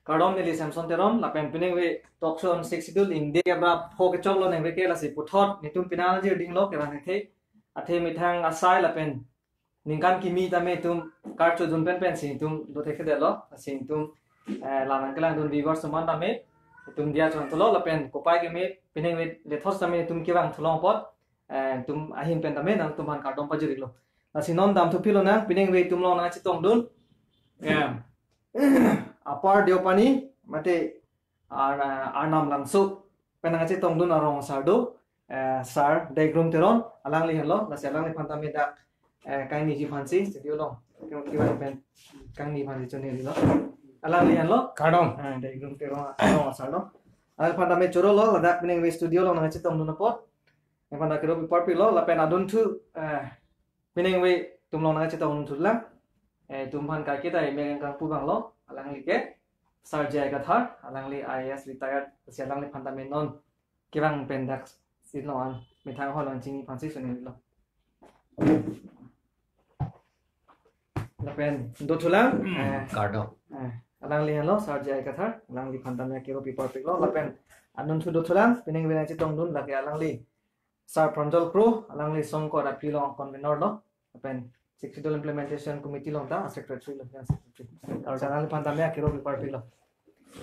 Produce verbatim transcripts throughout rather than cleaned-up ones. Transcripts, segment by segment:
Kardom, neli Samson Teron, lapen pining ave talk show on Sixth Schedule, ingde kebra pho kechoklo neng ave ke, lasi puthot netum pina ajir dinglo kevang the. Athe methang asai lapen ningkan kimi tame itum karcho dun pen pensi itum do thekthedetlo, lasi itum, eh, la nangkelangdun viewers atum an tame itum diya chon thulo, lapen kopai keme pining ave lethos tame itum kevang thulong apot, eh, itum ahin pen tame nangtumphan kardom pajirilo. Lasi non damthu philo nang, pining ave itum along nangchetongdun, eh, Upper Deopani, mate Ar-, Arnam Langso pen nangchetongdun arong asar do, eh, Sir Daigrum Teron, alangli henlo, lasi alangliphan tame dak, eh, kangniji aphansi studio along, kevang pen kangniji aphansi chonilo. Alangli henlo. Kardom. Eh, Daigrum Teron arong asar do. Alangliphan tame chorolo, ladak pining ave studio along nangchetongdun apot. Nangphan ta kero pi parpiklo, lapen adunthu, eh, pining ave itum along nangchetongdun thulang. Eh, itumphan kaiketa emek kangpu abanglo, alangli ke Sir J I Kathar, alangli I A S retired, lasi alangliphan tame non kevang pen dak si along an methang hall along chini aphansi chonilo. Lapen do thulang, eh, Kardom. Eh, alangli henlo, Sir J I Kathar, alangliphan tame kero pi parpiklo, lapen adunthu do thulang, pining ave nangchetongdun lake alangli Sir Pranjal Kro, alangli Songkor aphi along convener lo, lapen Sixth Schedule Implementation Committee along ta secretary lo, ya, secretary. Aru alangliphan tame kero pi parpiklo.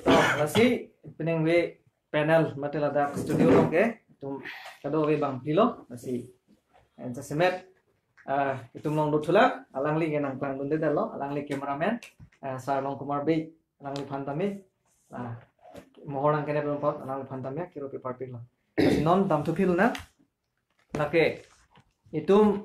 To, lasi pining ave panel mate ladak studio along ke itum kadokave bangphli lo, lasi, eh, jasemet, eh, itum along do thulang, alangli ke nangklangdundedetlo, alangli cameraman, eh, Sir Longkumar Bey, alangliphan tame, ah, mohor nangkenep apot alangliphan tame kero pi parpiklo. Lasi non damthu philo nang, lake itum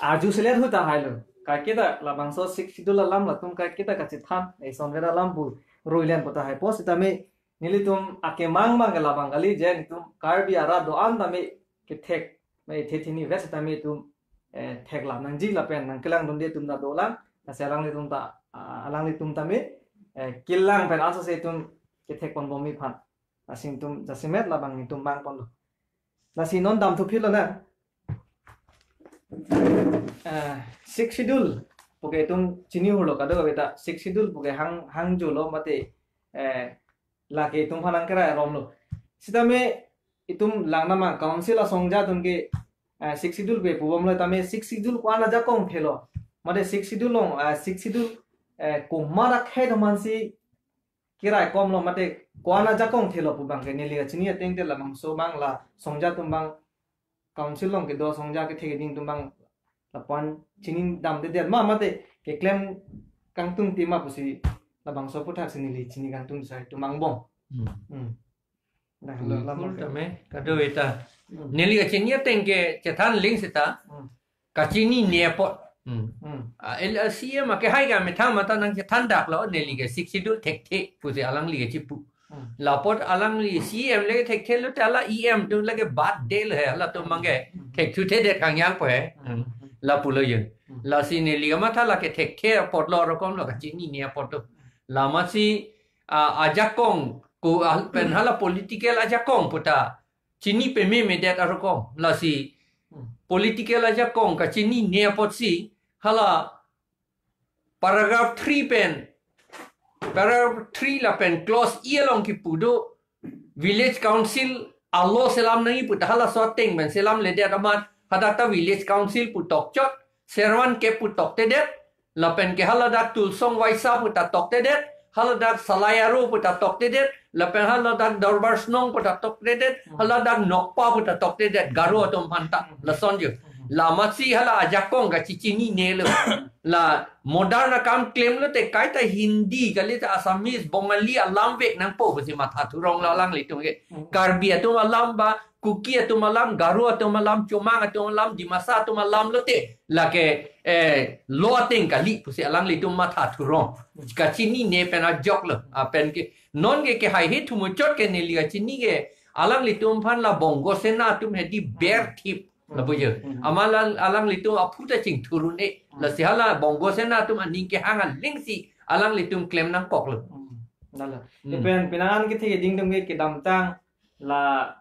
arju selet ahut ta hailo. Kaiketa labangso Sixth Schedule alam latum kaiketa kachethan, eh, sonver alam pu ruilen pu ta hai apot sitame nelitum akemang mang ke labang kali, je netum Karbi arat do-an tame kethek, me the thini vet sitame itum, eh, theklap nangji lapen nangkelangdunde atum ta dolang, lasi alanglitum ta, ah, alanglitum tame, eh, kelang pen asose itum kethek ponbom aphan. Lasi itum jasemet labang itum mang ponlo. Lasi non damthu philo nang. Eh, Sixth Schedule puke itum chini hurlo kadokave ta, Sixth Schedule puke hang, hangjulo mate, eh, lake itumphan nangkerai aromlo. Sitame itum lang nama council asongja atum ke, eh, Sixth Schedule pu pubomlo, tame Sixth Schedule ko-an ajakong thelo, mate Sixth Schedule along, eh, Sixth Schedule, eh, komat akhei atum aphansi keraikomlo mate ko-an ajakong thelo pu abang ke neli kachini ateng te labangso abang la songja atum abang, council along kedo asongja kethek keding atum abang lapu-an chinidamdedet ma mate keklem kangtungte ma pusi labangso aphuthak si neli chini kangtung sai atum angbong. Hmm. Hmm. Dah, Hmm, lam, lam, tame kadokave ta. Hmm. Neli kachini ateng ke chethan ling seta. Hmm. Kachinine apot. Hmm. Hmm. Ah, el, ah, C M ake hai ga methang mata nangchethandaklo, neli ke Sixth Schedule thekthe pusi alangli kechipu. Hmm. Lapot alangli C M le thekthe lote hala E M atum lake bad del he, halatum abang ke Hmm. thekthuthedet kangyang po he. Hmm. Hmm. Lapulo yun. Hmm. Lasi neli kamatha lake thekthe apotlo, arokomlo, kachinine apot do. Lamatsi, ah, ajakong ko, ah, pen hala political ajakong pu ta chini pememedet arokom. Lasi Hmm. political ajakong kachinine apotsi hala paragraph three pen, paragraph three lapen clause E along kipu do, village council alo selam nangji pu ta halaso ateng pen selamledet amat hadak ta village council pu tokchot, servan ke pu toktedet, lapen ke haladak Tulsong Waisa pu ta toktedet, haladak Salai Aro pu ta toktedet, lapen haladak Dorbar Snong pu ta toktedet, Hmm. haladak Nokpa pu ta toktedet, Garo atum aphan ta, Hmm. lason jo. Hmm. Lamatsi hala ajakong kachichinine lo. La modern akam klemlote kaita Hindi kalite Assamese, Bongali alam vek nangpo pusi matha thurong lo alanglitum ke. Hmm. Karbi atum alam ba, Kuki atum alam, Garo atum alam, Chomang atum alam, Dimasa atum alam lote lake, eh, lo ateng kali pusi alanglitum matha thurong. Kachinine pen ajok lo. Ah, pen ke, non ke, kehaihe thumuchot ke neli kachini ke alanglitum aphan la Bongo Sena atum hedi ber thip. Hmm. Lapu jo. Hmm. Amat la alanglitum aphu ta chingthur un-e. Hmm. Lasi hala Bongo Sena atum aning kehang alingsi alanglitum klem nangkoklo. Hmm. Lalo. Hmm. Lapen pini an kethe keding atum ke kedamtang la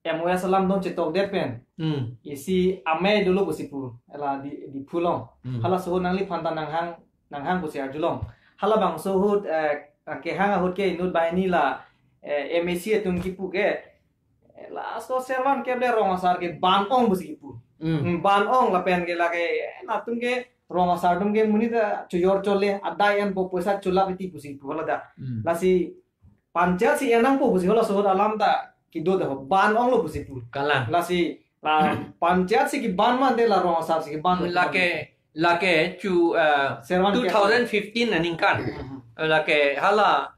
M O S alam dong chetokdet pen. Hmm. Isi amei dolo pusi pu. Hala di, Diphu along. Hmm. Halaso ahut nangliphan ta nanghang, nanghang pusi arjulong. Halabangso ahut, eh, Kehang ahut ke inut banghini la, eh, M A C atum kipu ke, eh, laso Servan Kep le rong asar ke ban-ong pusi kipu. Hmm. Hmm, ban-ong lapen ke lake, eh, latum ke rong asar atum ke monit ta chojor chole, adai enpo, poisa cholap titi pusi kipu hala ta. Hmm. Lasi panchayat si en nangpo pusi halaso ahut alam ta kedo ta ho, ban-onglo pusi pu. Kalang. Lasi la panchayat si keban mate la rong asar si keban. Lake, lake chu, uh, Servan Kep. Two thousand fifteen aningkan. Hmm. Lake hala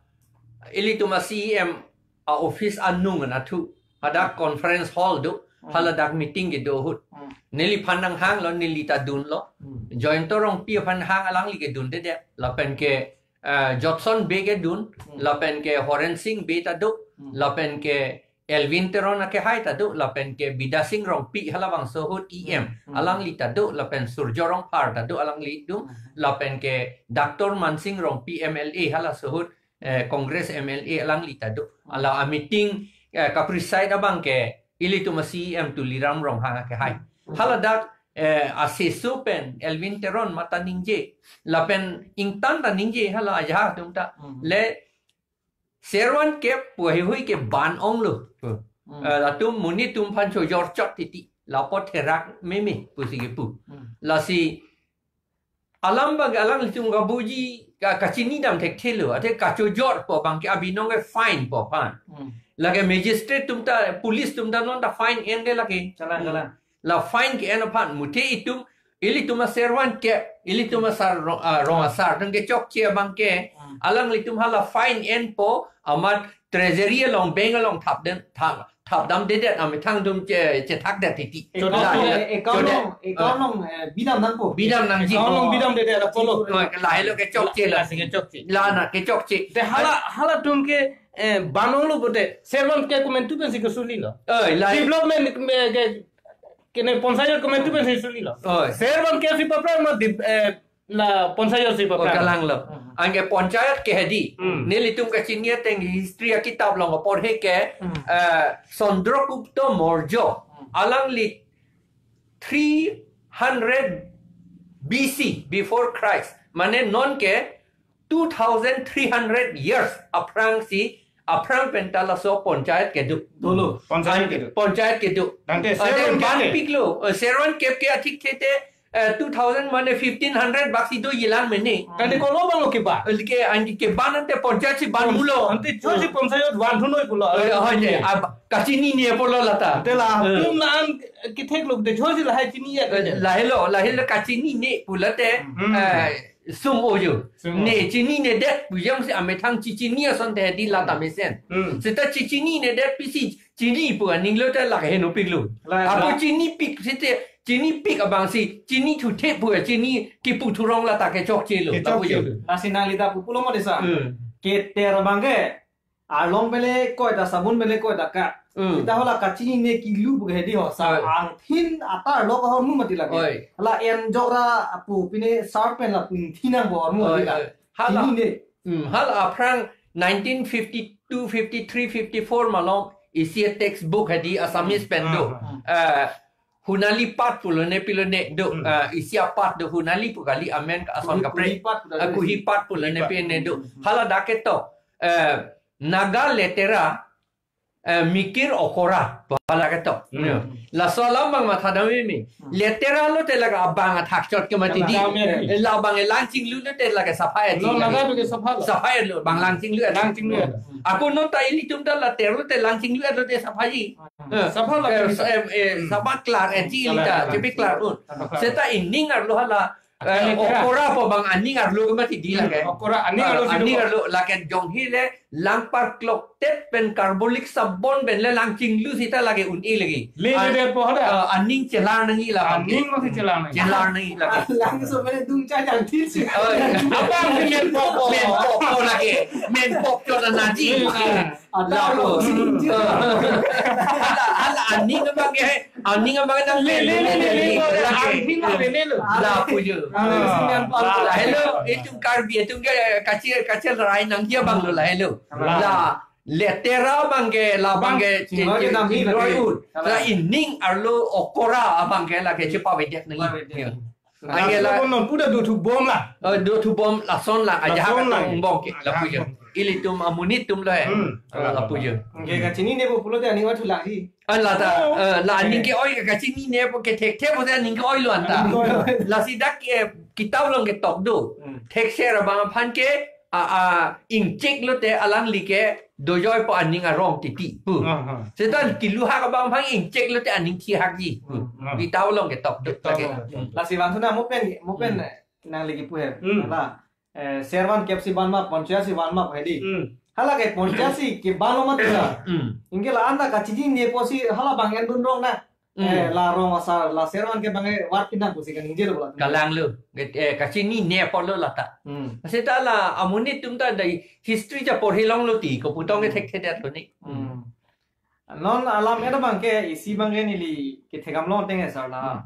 ilitum a-C E M a-office anung anatthu. Hadak conference hall do. Hmm. Hala dak meeting kedo ahut. Hmm. Neliphan nanghanglo, neli ta dunlo. Hmm. Jayanta Rongpi aphan hang, alangli kedundedet. Lapen ke, eh, Jotson Bey kedun. Hmm. Lapen ke Horen Sing Bey ta do. Hmm. Lapen ke Elwin Teron akehai ta do. Lapen ke Bidya Sing Rongpi halabangso ahut E M. Hmm. Alangli ta do. Lapen Surjya Rongphar ta do, alangli dun. Hmm. Lapen ke Doctor Mansing Rongpi M L A halaso ahut, eh, Congress M L A, alangli ta do. Hala a-meeting, eh, kapreside abang ke ilitum a-C E M Tuliram Ronghang akehai. Hala dak, eh, aseso pen Elwin Teron mate ningje. Lapen ingtan ta ningje hala ajahak atum ta. Hmm. Le Servan Kep pu heihui ke ban-onglo. Hmm. Eh, latum monit atum aphan chojor chok titi. Lapu therak meme pusi kipu. Hmm. Lasi alam abang alanglitum kabuji, ka, kachini dam thekthelo, athe kachojorpo abang ke abinong ke fine po aphan. Hmm. Lake magistrate atum ta, police atum ta non ta fine endet lake. Challan, challan. La fine ke-en aphan muthe itum, ilitum a-Servan Kep, ilitum asar rong, ah, rong asar atum kechokche abang ke, Hmm. alanglitum hala fine enpo, amat treasury along, bank along thap den, thap, thap damdedet, amethang atum che, chethakdet titi. Account, Choda. eh, account Choda. along, account along, eh, bidam nangpo. Bidam nangji. Account along bidamdedet la pulo. Oh, lahelo kechokche la. Lasi kechokche. La na kechokche. Te hala, halatum ke, eh, ban-onglo pute. Servan Kep komantu pensi kesulilo. Oh, la. Development, eh, ke, kene panchayat komantu pensi kesulilo. Oh. Servan Kep si paphrang ma di, eh, la panchayat si Oh, paphrang. Kalanglo. Hmm. Anke panchayat ke hedi. Hmm. Nelitum kachini ateng history akitap along porhe ke, Hmm. eh, Chandragupta Maurya. Hmm. Alangli three hundred B C, before Christ. Mane non ke two thousand three hundred years aphrangsi, aphrang pen ta laso panchayat kedo. Dolo. Panchayat kedo. Panchayat kedo. Tangte Ade Servan Kep ban ke? piklo, eh, Servan Kep ke athik thete, eh, two thousand mane fifteen hundred baksi do yelang mene. Tangte kolo abanglo keban? Eh, ke, anke keban ante panchayat si ban mulo. Ante chosi panchayat van thunoi pulo. Eh, hoi de, ab, kachinine pulo lata. Ante la, Eh. tum la an ketheklo te chosi lahai chini ya. Eh, lahelo, lahelo kachinine pulote, Hmm. eh, sum ojo. Sum Ne ojo. chininedet pu jongsi amethang chichini ason te hedi lata mesen. Hmm. Seta chichininedet pisi chinipo aninglo te lake henopiklo. La, Apo la. chinipik site, chinipik abangsi, chini thuthe pu chini kipu thurong lata kechokchelo. Kechokchelo. Lapu jo. Lasi nangli ta pu pulo mo desa. Hmm. Keter abang ke, arlong pen le koi ta, sabun pen le koi ta ka. Hmm. Seta hala kachinine kilu pu ke hedi ho. Sa Oi. angthin atar lo ka hormu mati lake. Oi. Hala enjok ra apu pine shirt pen la pun thinang ko hormu Oi, mati la. oi. Hala. Chinine. Hmm, hala aphrang nineteen fifty-two, fifty-three, fifty-four malom isi a-textbook hedi Assamese pen do. Hmm, hmm, hmm. Eh, Hunali Path pulone pilone do, Hmm. eh, isi a-path do, Hunali pu kali amen ason Kuhi, kapre. Kuhi Path pulone Eh, Kuhi Path pulone Kuhi Path. pene do. Hmm. Hala dak ketok, eh, Naga letera, eh, mikir okora, hala ketok. Hmm. Ya. Laso alam abang mathadam meme. Hmm. Letera lote lake abang athak chot ke mati di. Abang mati. Eh, labang e langchinglu lote lake sapha ya Lo di lake. Naga pu ke sapha lo. Sapha ya lo, bang langchinglu ya. Langchinglu ya. Ako non ta ilitum ta la ter lote langchinglu ya lote sapha ji. Hmm. Eh, Sapha la eh, pu. sa-, em, eh, Hmm. sapha klar, eh, ji Klar, ilita, klar. chepi klar un. Klar. Seta ining arlo hala, eh, Letera. okora pu abang aning arlo ke mati di lake. Okora aning Ah, arlo si aning do. arlo lake jonghi le lang parklok tet pen carbolic sabon pen le langchinglu seta lake un-e lagi. Le, le, An-, le, po hada. ah, aning chelar nangji la bang. Aning masih chelar nangji. Chelar nangji lake. Langso mene dung cha jang thil si. Oh, iya. Apa ang si men po po? Men po po lake. Men po po na naji. Iya. Lapu. Ada lo. Hala, hala aning abang ke, aning abang nang Le, le, le, le, le, le, le, le, le, le, le, le, le. Aning abang le, le, le. Lapu jo. Ah. Lahelo, itum Karbi, itum ke kachir, kachir rai nangji abang lo lahelo. Ah. La, letera abang ke, labang ke, Bang, chingroi che-, kedam ni chingroi lake. un. Salah. La ining arlo okora abang ke lake chepavedetnang. Pavedetnang. Ya. Anke la non puda do thu bom la. Eh, do thu bom lason lang aja. Lason lang. Bom ke, lapu je. Ilitum amonit atum lo he. Hmm. Lapu je. Anke kachinine po pulote aning wathulang si. An la ta, oh, eh, la aning ke-oi ke kachinine po ke thekthe po te aning ke-oi lo anta. Aning ke-oi lo. Lasi dak, eh, kitap along ketok do. Hmm. Thekser abang aphan ke, a, a, ingchek lote alangli ke dojoi po aning arong titi pu. Ah, ah. Seta kiluhak abang aphan ingchek lote aning thihakji pu. Hmm, hmm. Kitap along ketok do. Kitap lake along. Hmm. Lasi bang suna mo pen, mo pen, hmm, eh, nangli kipu he. Hmm. Hala, eh, servan kep si ban ma, poncha si ban ma hedi. Hmm. Hala ke poncha si keban lo mati la. Hmm. Anke la anta kachinine po si hala bang en dun rong na. Hmm. Eh, la rong asar, la servan ke bang e war pinang pusi kaningje lo bola. Kalang lo. Get-, eh, kachinine apotlo lata. Hmm. Seta la amonit atum ta dai history ja porhi longlo ti, koputong ke, hmm, thekthe det lo ni. Hmm. Non alam edo bang ke isi bang ke neli kethekdam lo teng e sar la. Hmm.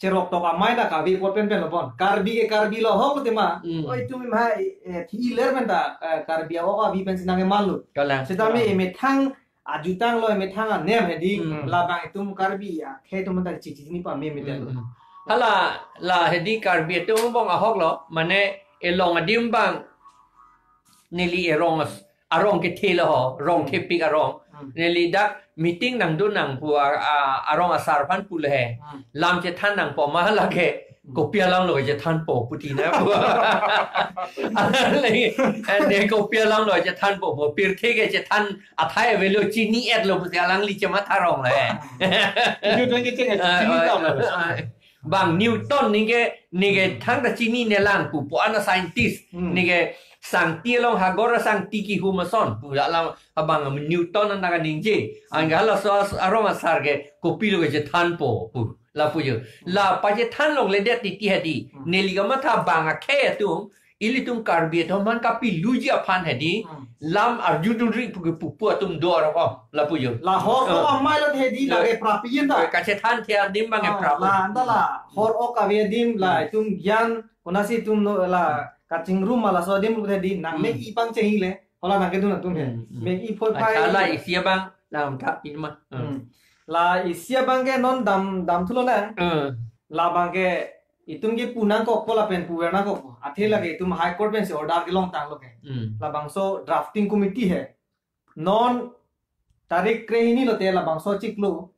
Cherok tok amei ta kave apot pen pen lo pon. Karbi ke Karbi lo ahok lo tema. Hmm. Oi, itum ma, eh, thi iler pen ta, eh, Karbi a-ok avi pen si nang keman lo. Kalang. Seta me, kalang, emethang ajutang lo, emethang anem hedi, hmm, labang itum Karbi akhei atum ta chichini pame mete lo. Hmm, hmm. Hala, la hedi Karbi atum bong ahok lo, mane elong adim bang neli erong as-, arong kethe lo ho, rong, hmm, thepik arong. Hmm. Neli dak meeting nangdun nang pu a, a, arong asar aphan pu le he. Hmm. Lam chethan nang po ma lake. Kopi alam lo chethan po puti na pu. Alangli, eh, ne kopi alam lo chethan po pu. Pirthe ke chethan athai avelo chini-et lo pusi alangli chematha rong le. Newton ke cheng, eh, chini eh, tam lo. Eh, bang Newton neke, neke thangta chinine lang pu, pu ana scientist. Hmm. Neke sangti along hagor sangti kihum ason pu, alam abang Newton anta kaningje. Anke halaso as-, arong asar ke kopi lo ke chethan po pu. Lapu je. La pachethan longledet titi hedi. Hmm. Neli kamatha bang akhei atum, ilitum Karbi atum aphan kapiluji aphan hedi. Hmm. Lam arjudunri pu ke pupu atum do arok, lapu je. La hor, eh, ok amei lo hedi, eh, lake prapjin ta. Eh, kachethan the adim bang e, ah, prap. La anta la hor ok ave adim la, hmm, itum gyan, konasi itum no la kachingrum ma laso adim lo hedi, nang, hmm, mek-i pangcheng le. Hala nang kedun atum he. Hmm, hmm. Mek-i phoi phai. Achala isi abang lam thap in ma. Hmm. Hmm. La isi abang ke non dam, dam thulo nang. Hmm. Labang ke itum ke pu nangkokpo lapen puver nangkokpo. Athe lake itum High Court pensi order kelongtang lo ke. Hmm. Labangso drafting committee he. Non tarik krehini lote labangso chiklo,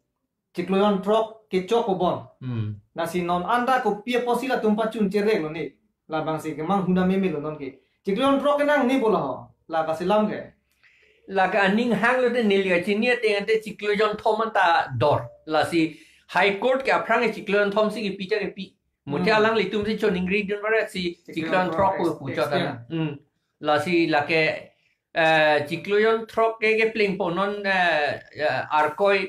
chiklo jonthrok kechok po bon. Hmm. Lasi non anta kopi apotsi latum pachun cherek lo ne. Labangsi kemang huna meme lo non ke. Chiklo jonthrok kenang ne bola ho. La kasilam ke. Lake aning hang lote neli kachini ateng ante chiklo jonthom anta dor. Lasi High Court ke aphrang ke chiklo jonthom si kepi cha kepi. Muthe, hmm, alanglitum si choningri dun barat si chiklo, chiklo jonthrok pu, pu chot extend. Hmm. Lasi lake, eh, chiklo jonthrok ke kepleng po non, eh, eh, Arkoi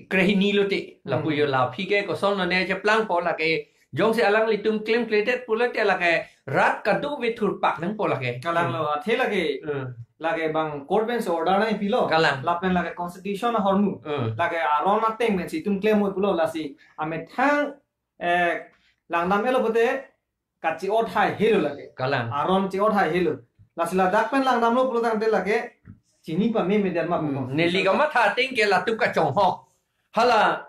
krehini lote. Lapu, hmm, jo la aphi ke koson lo ne cheplang po lake. Jongsi alanglitum klemkledet pulote lake rat kadokave thurpak nang po lake. Kalang lo, hmm, athe lake. Hmm. Lake bang court pensi order nangpilo. Kalang. Lapen lake constitution ahormu. Hmm. Lake aron ateng pensi itum klem oi pulo lasi amethang, eh, langdam-et lo pote kache-ot hai helo lake. Kalang. Aron che-ot hai helo. Lasi ladak pen langdamlo pulo tangte lake chini pameme det ma, hmm, pulo. Neli kamatha ateng ke latum kachonghok. Hala,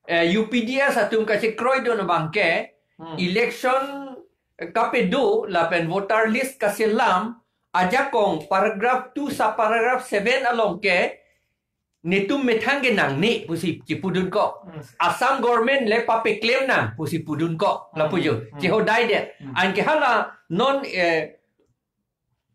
eh, U P D S atum kachekroi dun abang ke, hmm, election, eh, kapedo lapen voter list kaselam ajakong paragraph two sub paragraph seven along ke netum methang ke nangne pusi chipudun ko. Hmm. Assam government le papeklem nang pusi pudun ko. Lapu jo. Hmm. Chehodai det. Hmm. Anke hala non, eh,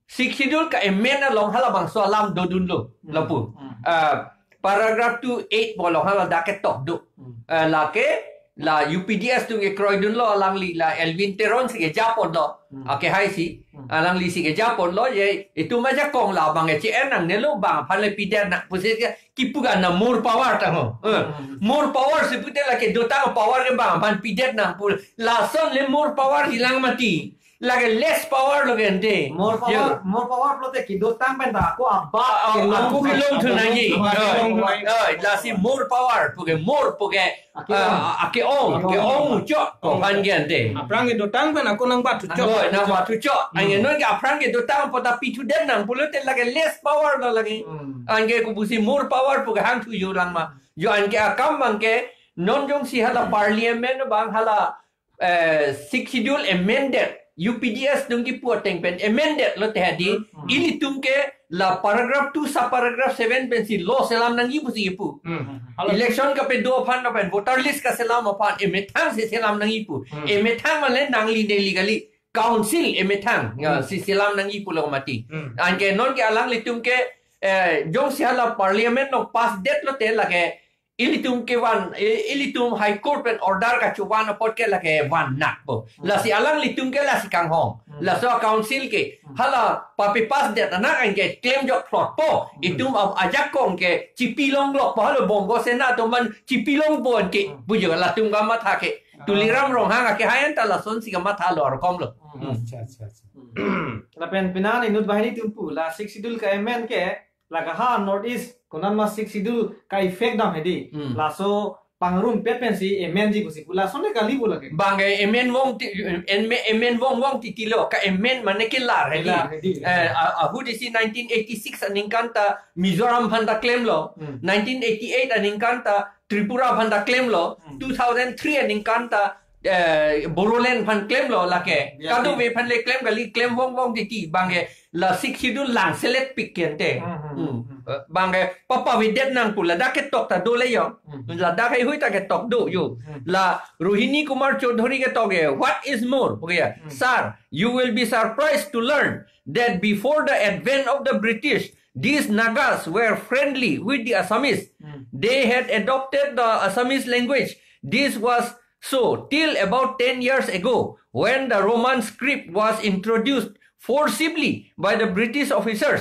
Sixth Schedule ka-amend along halabangso alam dodunlo. Hmm. Lapu. Hmm. Ah, paragraph two eight pu along hala dak ketok do. Hmm. Ah, lake la U P D S atum kekroi dunlo alangli la Elwin Teron si keja ponlo. Hmm. Akehai si. Hmm. Alangli si keja ponlo je itum ajakong labang ke che-en nangnelo bang aphan le pidet nang pusi ke kipu ke na more power ta ho. Eh, hmm, more power si pute lake dotang power ke bang aphan pidet nang pu. Lason le more power hilang mati. Lake less power lo ke ante. More power, yo, more power pulote kedotang pen ta ako abat, ah, ah, kelong, ako kelong thu nangji. Ako kelong thu nangji. Oh, lasi more power pu ke, more pu ke, ake-ong, ah, ake-ong, ake-ong, ake-ong muchot ko, ong, aphan ke ante. Aphrang kedotang pen ako nangbat thuchot. Oh, nangbat thuchot. Hmm. Anke non ke aphrang kedotang apot ta pithudet nang pulote lake less power lo lake. Hmm. Anke kopusi more power pu ke hangthu jo lang ma. Jo anke akam abang ke non jongsi hala parliament abang hala eh, Sixth Schedule amended, U P D S atum kipu ateng pen amended lote hadi, Hmm. ilitum ke la paragraph two sub paragraph seven pensi law selam nangji pusi kipu. Hmm. Election kapedo aphan lapen voter list kaselam aphan emethang si selam nangji pu. Hmm. Emethang mane nangli neli kali, council emethang, ya, Hmm. si selam nangji pulo mati. Hmm. Anke non ke alanglitum ke, eh, jongsi hala parliament along pass det lote lake ilitum kevan, i-, ilitum High Court pen order kachovan apot ke lake van nakpo. Hmm. Lasi alanglitum ke lasi kanghong. Hmm. Laso council ke Hmm. hala papi pass det anak anke klem jok plot po. Hmm. Itum a-, ajakong ke chipi longlok po, halo Bongo Sena atum aphan chipi longpo anke. Hmm. Bujo latum kamatha ke. Ah. Tuliram Ronghang akehai anta lasonsi kamatha lo arkom lo. Hmm. Hmm. Acha, acha, acha. Hmm. Lapen penang inut banghini atum pu la Sixth Schedule ka-amend ke, la kaha North East konat ma Sixth Schedule ka-effect dam hedi. Hmm. Laso pangrumpet pensi amendji pusi pu, lason ne kali pu lake. Bang ke amend vong ti, amend, amend vong vong titi lo, ka-amend mane kelar hedi. Kelar hedi. Eh, a-, ahut isi nineteen eighty-six aningkan ta Mizoram aphan ta klemlo. Hmm. Nineteen eighty-eight aningkan ta Tripura aphan ta klemlo. Hmm. Two thousand three aningkan ta, eh, Bodoland aphan klemlo lake. Ya, Kadokave ya. aphan le klem kali, klem vong vong titi. Bang ke la Sixth Schedule lang selet pik kente. Hmm, hmm, Hmm. hmm. Eh, bang ke papavedet nang pu ladak ketok ta do le yo. Hmm. Ladak heihui ta ketok do yo. Hmm. La Rohini Kumar Chaudhary ketok ke, what is more? Okay, ya. Hmm. Sir, you will be surprised to learn that before the advent of the British, these Nagas were friendly with the Assamese. Hmm. They had adopted the Assamese language. This was so till about ten years ago when the Roman script was introduced forcibly by the British officers.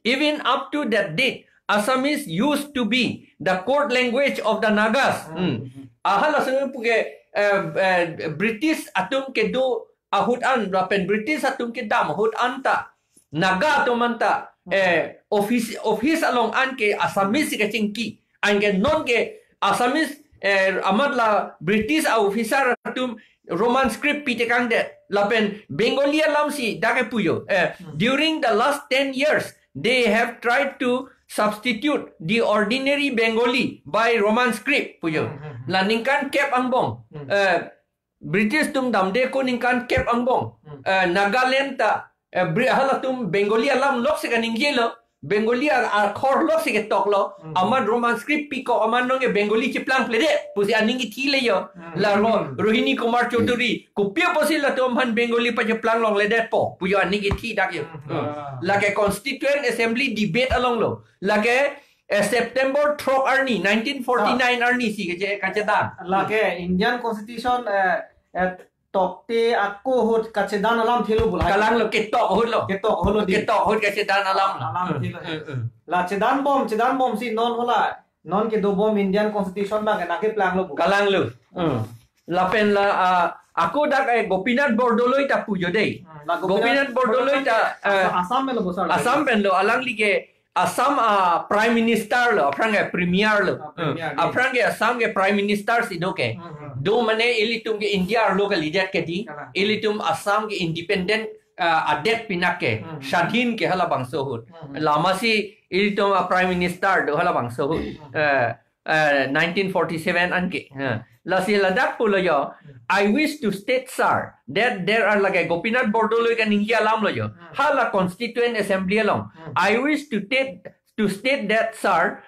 Even up to that date, Assamese used to be the court language of the Nagas. Hmm. Hmm. Ahala sung pu ke, eh, eh, British atum kedo ahut an, lapen British atum kedam ahut an ta, Naga atum an ta, Hmm. eh, office, office along an ke Assamese si kachingki. Anke non ke Assamese, eh, amat la British a-officer atum Roman script pitekang det. Lapen Bengali alam si dak ke puyo. Eh, Hmm. during the last ten years, they have tried to substitute the ordinary Bengali by Roman script puyo. Hmm, hmm, hmm. La ningkan kep angbong. Hmm. Eh, British atum damde ako ningkan kep angbong. Hmm. Eh, Nagaland ta, eh, Bri-, halatum Bengali alam lok si kaningjelo. Bengali a-, akhor lok si ketoklo. Hmm. Amat Roman script pikok amat nonke Bengali cheplang plede pusi aning ithi le yo. Hmm. La ro, Hmm. Rohini Kumar Chaudhary. Kopi apotsi latum aphan Bengali pacheplang longledetpo puyo aning ithi dak yo. Hmm. Hmm. Lake Constituent Assembly debate along lo. Lake, eh, September throk arni, nineteen forty-nine arni si kache-, kachedan. Lake Indian Constitution, eh, eh, tokte ako ahut kachedan alamthe lo pu la. Kalang lo, ketok ahut lo. Ketok ahut lo di. Ketok ahut kachedan alam lo. Alamthe lo. Hmm, hmm, hmm. La chedan bom, chedan bom si non hala. Non kedo bom Indian Constitution bang ke nangkeplang lo pu. Kalang lo. Hmm. Lapen la, ah, ako dak, eh, Gopinath Bordoloi ta pujo dei. Hmm. La Gopinath Gopinath Bordoloi Bordoloi ta, ke eh, Assam, Assam pen lo pu sir. Assam pen lo, alangli ke Assam, ah, Prime Minister lo, aphrang ke Premier lo. Ah, Premier, Hmm. Aphrang ke Assam ke Prime Minister si do ke. Hmm, hmm. Do mane ilitum ke India arlo kalidet ke di. Kalang. Ilitum Assam ke independent, ah, adet pinak ke. Hmm. Swadhin ke halabangso ahut. Hmm. Lama si ilitum a-Prime Minister do halabangso ahut. Hmm. Eh, eh, nineteen forty-seven anke. Ha. Lasi ladak pulo yo, Hmm. I wish to state, sir, that there are, lake Gopinath Bordoloi kaningje alam lo yo. Hmm. Hala Constituent Assembly along. Hmm. I wish to state, to state that, sir,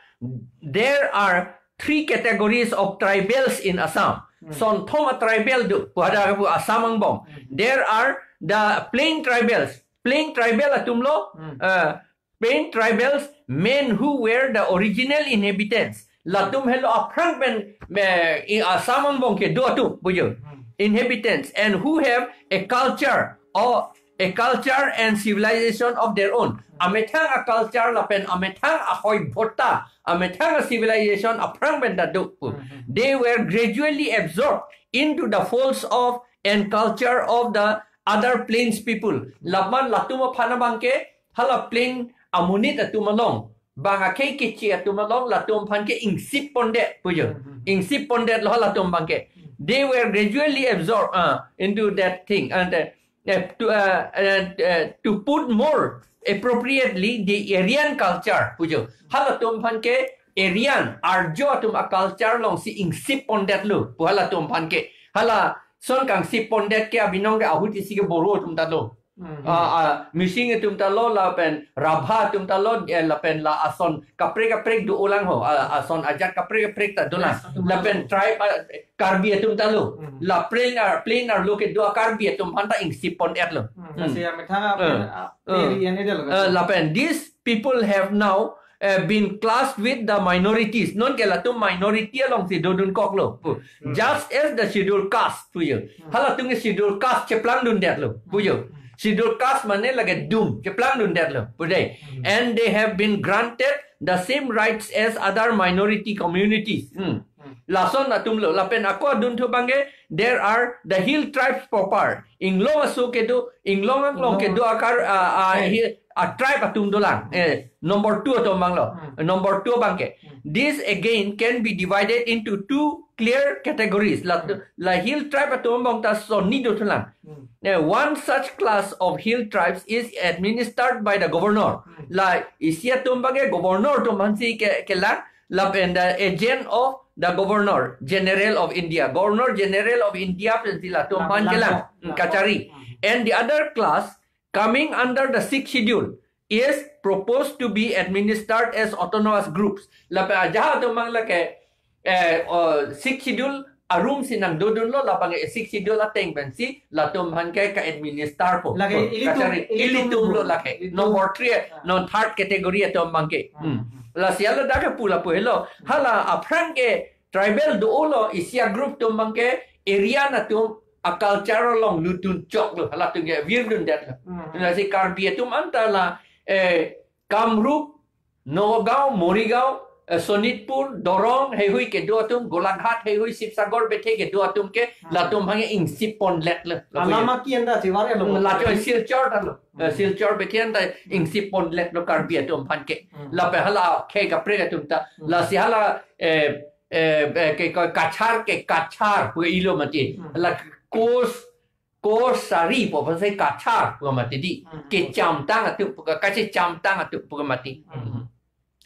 there are three categories of tribals in Assam. Hmm. Son thom a-tribal do, pu hadak pu Assam angbong. Hmm. There are the plain tribals. Plain tribal atum lo, Hmm. eh, plain tribals, men who were the original inhabitants. Latum helo aphrang pen, eh, i Assam angbong kedo atum, bujo. Hmm. Inhabitants, and who have a culture or a culture and civilization of their own. Amethang a-culture lapen amethang ahoi bhota, amethang a-civilization aphrang pen ta do pu. Hmm. They were gradually absorbed into the folds of and culture of the other plains people. Lapen latum aphan abang ke, hala plain amonit atum along, bang akhei keche atum along, latum aphan ke ingsip pondet, pujo. Hmm, hmm, hmm. Ingsip pondet lo halatum abang ke. Hmm. They were gradually absorbed, uh, into that thing. And, uh, uh, to, uh, uh, uh, to put more appropriately the Aryan culture, pujo. Halatum aphan ke Aryan, Arjo atum a-culture along si ingsip pondet lo, pu halatum aphan ke. Hala son kangsi pondet ke abinong ke ahut isi ke Boro atum ta lo. Hmm. Ah, ah, Mising atum ta lo lapen Rabha atum ta lo, eh, lapen la ason kaprek kaprek do-olang ho, ah, ason ajat kaprek kaprek ta dolang. Yes, atum lapen lo. Tribe, ah, Karbi atum ta lo. Hmm. La plain ar, plain arlo kedo a-Karbi atum aphan ta ingsi pon-et lo. Hmm. Hmm. Kasi ya methang a Eh, plain, ah, eh, plain area ni dia lo. Eh, lapen these people have now, eh, been classed with the minorities. Non ke latum minority alongsi dodun kok lo. Hmm. Just as the schedule caste pujo. Hmm. Halatum ke schedule caste cheplangdundet lo pujo. Hmm. Schedule caste mane lake dum cheplangdundet lo pude. Hmm. And they have been granted the same rights as other minority communities. Hmm. Hmm. Lason atum lo, lapen ako adunthu abangke, there are the hill tribes proper. Inglong aso kedo, inglong anglong Inglong. kedo akar, ah, ah, Right. hi-, a-tribe atum dolang. Hmm. Eh, number two atum abang lo. Hmm. Number two abangke. Hmm. This again can be divided into two clear categories. La, Hmm. la hill tribe atum abang ta sonni dothulang. Hmm. Eh, one such class of hill tribes is administered by the governor. Hmm. La isi atum abangke governor atum aphansi ke, kelang, lapen the agent of the Governor General of India. Governor General of India pensi latum Lam-, aphan kelang. Lamkok. Hmm, Lamkok. Kachari. Hmm. And the other class coming under the Sixth Schedule is proposed to be administered as autonomous groups. Lapen ajahak atum abang lake, eh, oh, Sixth Schedule arum si nangdodun lo, lapen Sixth Schedule ateng pensi latum aphan ke ka-administer po. Lake Po, ilitum, kachari, ilitum ilitum lo po. Lake. Ilitum. Number three, Ah. non third category atum abangke. Ah, Hmm. ah. Lasi haladak ke pu lapu helo. Hala aphrang ke tribal do-o lo, isi a-group atum abangke area atum a-culture along lutdun chok lo, halatum ke virdundet lo. Hmm. Lasi Karbi atum anta la, eh, Kamrup, Nagaon, Morigaon, eh, Sonitpur, Dorong, heihui kedo atum, Golaghat, heihui Sibsagar bethe kedo atum ke, Hmm. latum aphan ke ingsi ponlet lo. Alam aki anta chivar ya lo. Hmm, latum Silchar ta lo. Eh, Hmm. Silchar bethe anta Hmm. ingsi ponlet lo Karbi atum aphan ke. Hmm. Lapen hala akhei kaprek atum ta. Hmm. Lasi hala, eh, eh, eh, ke, ke, Kachar ke Kachar pu ilo mati. Hmm. La Kos, Kosari pu aphansi Kachar pu mati di. Hmm. Kechamtang atum pu, kachechamtang atum pu mati. Hmm. Hmm.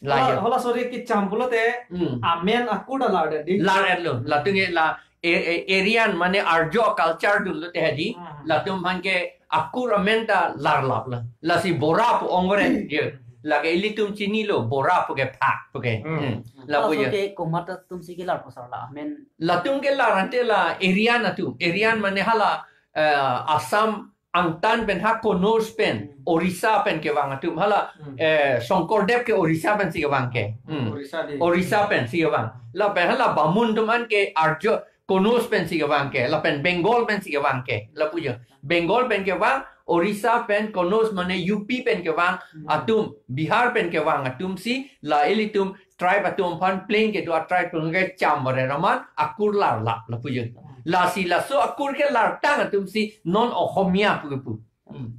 La Hola, ya. Hola sorry, kecham pulote Hmm. amen akur ta lar di. Lar-et lo. Latum ke la, eh, eh, Aryan mane Arjo culture dunlo te hedi. Hmm. Latum aphan ke akur amen ta larlap lo. Lasi Bora pu ongore dia. Lake ilitum chinilo Bora pu ke phak pu ke. Hmm. Hmm. Lapu Laso ya. ke komat atumsi kelar pusar la amen. Latum kelar ante la Aryan atum. Aryan mane hala, eh, Assam angtan pen ha Konoj pen, Hmm. Orissa pen kevang atum hala, Hmm. eh, Shonkordev ke Orissa pensi kevang ke. Hmm. Orissa di. Orissa pensi kevang. Lapen hala Bamun atum an ke Arjo, Konoj pensi kevang ke. Lapen Bengal pensi kevang ke. Lapu ya. Bengal pen kevang, Orissa pen, Konoj mane U P pen kevang Hmm. atum, Bihar pen kevang atumsi, la ilitum tribe atum aphan plain kedo a-tribe atum ke cham bare raman akur larlap lapu ya. Lasi laso akur kelartang atumsi non Ohomia pu kepu. Hmm.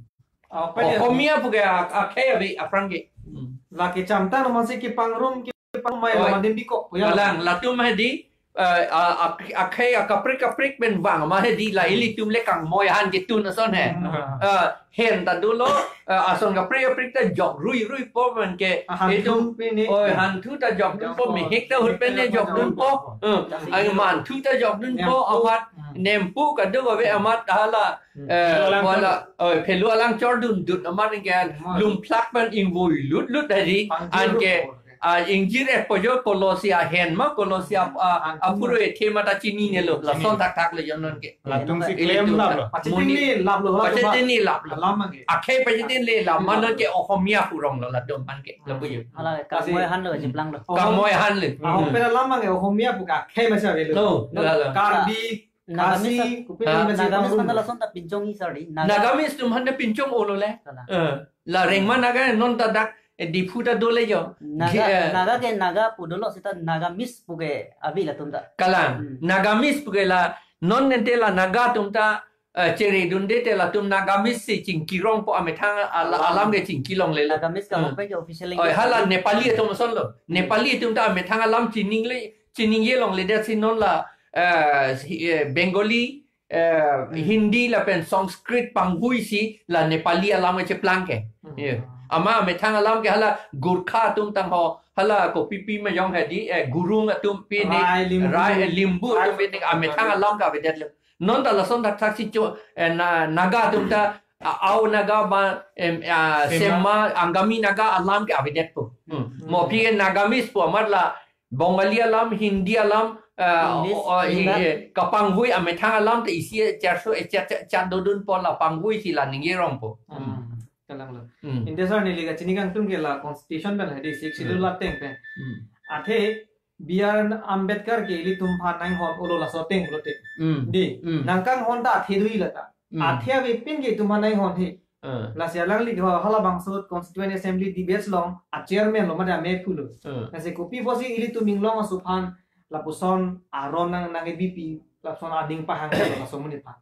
Oh, apa dia? Ohomia pu ke ak-, akhei abi aphrang ke. Hmm. La kechamtang amatsi kepangrum kepangrum mai Oi. la mandem bikok pu ya. Kalang, latum hedi, eh, a-, ak-, akhei akaprek kaprek pen vang ma hedi la Hmm. ilitum le kangmoi han ketun ason he. Hmm. Eh, hen ta dolo, eh, ason kaprek kaprek ta jok rui rui po pen ke, Ahan itum, thu pini. Oi, hanthu ta jok dun po, Jok po. mehek ta hut pen ne jok dun po. Eh, Jok ang po. manthu ta jok dun po, Nempu. amat, Hmm. nempu kado ave amat hala, Hmm. eh, Phelu alang wala, chor. oi, phelu alang chor dundun amat ke Hmm. lumplak pen ingvoi lut lut hedi, Pangjir an ke, rup. ah, ingjir eh pojo kolosi ahen ma, kolosi ap-, ah, Ahem. apuro ethe ma ta chinine lo, Chinine. lason thakthak lo jonon ke. Latumsi Ilitum klem lap ta lo. Pachitini Muni. lap lo, lap lo. Pachitini lap lo. Alam ke. Akhei pachitini lap, Lap lo. manon ke Ohomia pu rong lo latum aphan ke. Lapu ya. Hala Kasi kangmoi han lo, chiplang lo. Kangmoi han lo. Ah, Hmm. opera alam ke Ohomia pu ke akhei masa velo. Lo, la, la. Karbi, Nagamese Khasi, sa-, kopi Ha? Nagamese Nagamese pangrum. panta lason ta pinchong hi sar di. Naga- Nagamese atum aphan ta pinchong olo le. Kalang. Eh, la rengma Naga non ta dak, eh, Diphu ta dole jo. Naga, Ki, eh, Naga ke Naga pu dolo seta Nagamese pu ke abi latum ta. Kalang. Hmm. Nagamese pu ke la non nente la Naga atum ta, eh, chere dunde te latum Nagamese si chingki rong po amethang ala-, Alam. alam ke chingki longle lo. Nagamese ka Hmm. hokpeng ke official Oi, language hala kali. Nepali atum ason lo. Hmm. Nepali atum ta amethang alam chiningle, chiningje longledet si non la, eh, si, eh, Bengali, eh, Hmm. Hindi lapen Sanskrit panghui si la Nepali alam ke cheplang ke. Hmm. Ye. Ama amethang alam ke hala Gurkha atum tang ho, hala kopi pi ma jong hedi, eh, Gurung atum pini, Rai, Limbu. Rai, eh, Limbu Rai, atum pini, amethang Rai. alam ke avedet lo. Non ta lason thakthak si cho, eh, na, Naga atum ta, a, Ao Naga ba, em, a, Sema. Sema, Angami Naga alam ke avedetpo. Hmm. Hmm. Mo aphi ke Nagamese pu amat la Bongali alam, Hindi alam, eh, English, o, o, i, English. Eh, kapangvui amethang alam te isi, eh, cherso, eh, chat, chat, chat dodunpo la pangvui si la ningje rongpo. Hmm. Kalang lo. Hmm. Ante sir neli kachini kangtung ke la constitution pen hedi Sixth Schedule Hmm. la ateng pen. Hmm. Athe B R Ambedkar ke ilitum aphan nanghon olo laso ateng pulote. Hmm. Di. Hmm. Nangkanghon ta athe do-i lata. Hmm. Athe avepin ke itum aphan nanghon he. Hmm. Lasi alangli ke halabangso Constituent Assembly debates along a chairman lo mate ame pulo. Hmm. Lasi kopi apotsi ilitum inglong aso aphan lapuson aron nang nang-e B P lapuson ading pahang lo laso amonit aphan.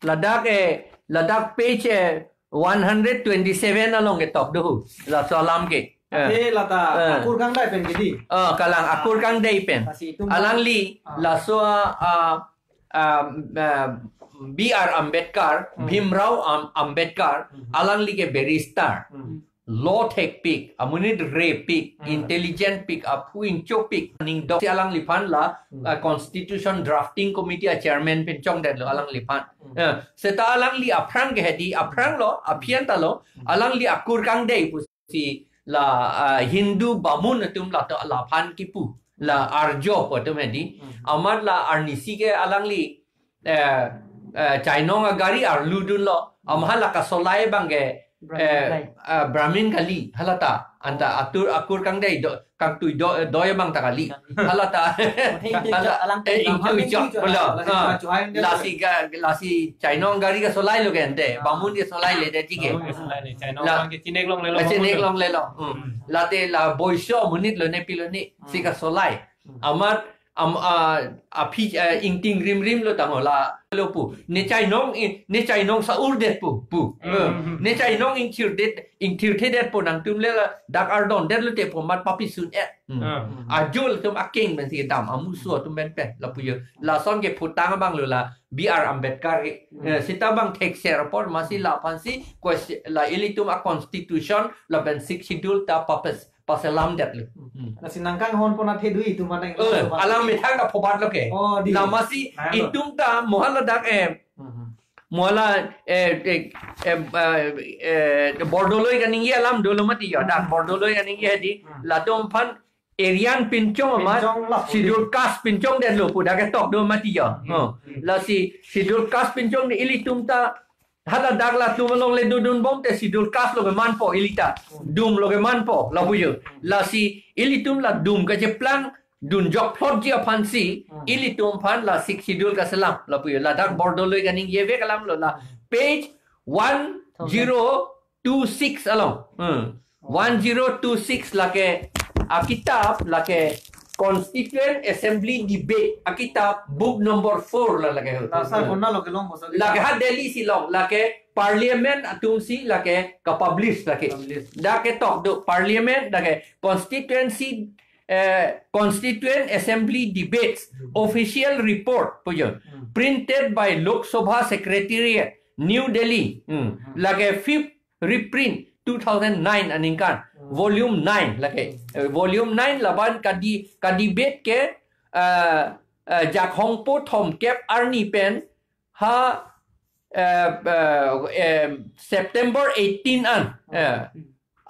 Ladak, eh, ladak page, eh, one hundred twenty-seven along ketok do hu. Laso alam ke. Eh. Ante lata Eh. akur kangdai pen ke di. Oh, kalang akur kangdai pen. Lasi itum Alangli, Ah. laso, ah, ah, ah, B R Ambedkar, Hmm. Bhimrao Am-, Ambedkar, Hmm. alangli ke barrister. Hmm. Law thekpik, amonit repik, Hmm. intelligent pik, aphu ingchopik, ning dok si alangliphan la, Hmm. ah, Constitution Drafting Committee a chairman pen chongdetlo alangliphan. Hmm. Eh, seta alangli aphrang ke hedi, aphrang lo, aphian ta lo, Hmm. alangli akur kangdai pusi la, ah, Hindu Bamun atum la to laphan kipu, la arjo pu atum hedi. Hmm. Amat la arnisi ke alangli, eh, eh, chainong agari arludunlo, amahal la kasolai abang ke, Brahmin eh, kali. eh, Brahmin kali, halata, anta atur akur kangdai do, kangtui do, doi abang ta kali, halata, Mungkin itu hala, cok, alang eh, itu Brahmin cok, itu cok, bolo, lasi ah, cok, cok, lasi ga, lasi chainong agari kasolai lo ke ante, Bamun kasolai le de tike. Bamun kasolai le, chainong La, abang ke chinek longlelo, eh, chinek Bamun lo. longlelo, hmm. Hmm. Late la boiso amonit lo ne pilo ne, si Hmm. kasolai. Hmm. Amat, am, ah, aphi, ah, ingting rimrim lo tangho la lo pu. Ne chainong i, ne chainong sa-urdet pu, pu. Hmm. Eh, ne chainong ingthirdet, ingthirthedet pu nangtum le ladak ardondetlo te pu amat papi sun-et. Hmm. Hmm. Ajo latum akeng pensi kedam, amuso atum pen pen, lapu jo. Lason kephutang abang lo la B R Ambedkar ke. Hmm. Eh, seta abang thekser apor masi laphansi, kos-, la ilitum a constitution, lapen Sixth Schedule ta papes paselamdetlo. Hmm. Lasi nangkanghon pon athe do-i itum aphan nang Eh, laso alam methang kaphobat lo ke. Oh, di. La masi Nah, lo. itum ta mo hala dak, eh, Hmm. mo hala, eh, eh, eh, eh, eh, bordoloi kaningje alam dolo mati jo. Dak Hmm. bordoloi kaningje di Hmm. latum aphan Aryan pinchong amat Pinchong la. Schedule Caste pinchongdetlo pu dak ketok do mati jo. Hmm. Oh. Hmm. Lasi Schedule Caste pinchong ne ilitum ta hala dak latum along le dodunbom te Schedule Caste lo kemanpo ili ta. Hmm. Dum lo kemanpo, lapu jo. Hmm. Lasi ilitum la dum kacheplang dunjok phlotji aphansi, Hmm. ilitum aphan la Sixth Schedule kaselam, lapu jo. Ladak bordoloi kaningje vek alam lo la. Page one zero two six along. Hmm. One zero two six lake akitap lake Constituent Assembly Debate akitap book number four la lake. Lasa kona lo kelong bosa kita. Lake ha Delhi si long, lake Parliament atum si lake kapublish lake. Publish. Dak ketok do Parliament lake Constituency, eh, Constituent Assembly Debates Hmm. Official Report pu jo. Hmm. Printed by Lok Sabha Secretariat, New Delhi. Hmm. Hmm. Lake fifth reprint two thousand nine aningkan, Hmm. volume nine lake. Hmm. Eh, volume nine laban kadi, kadebate ke, eh, eh, Jakhongpo thomkep arni pen ha, eh, eh, eh, September eighteen an. Hmm. Eh,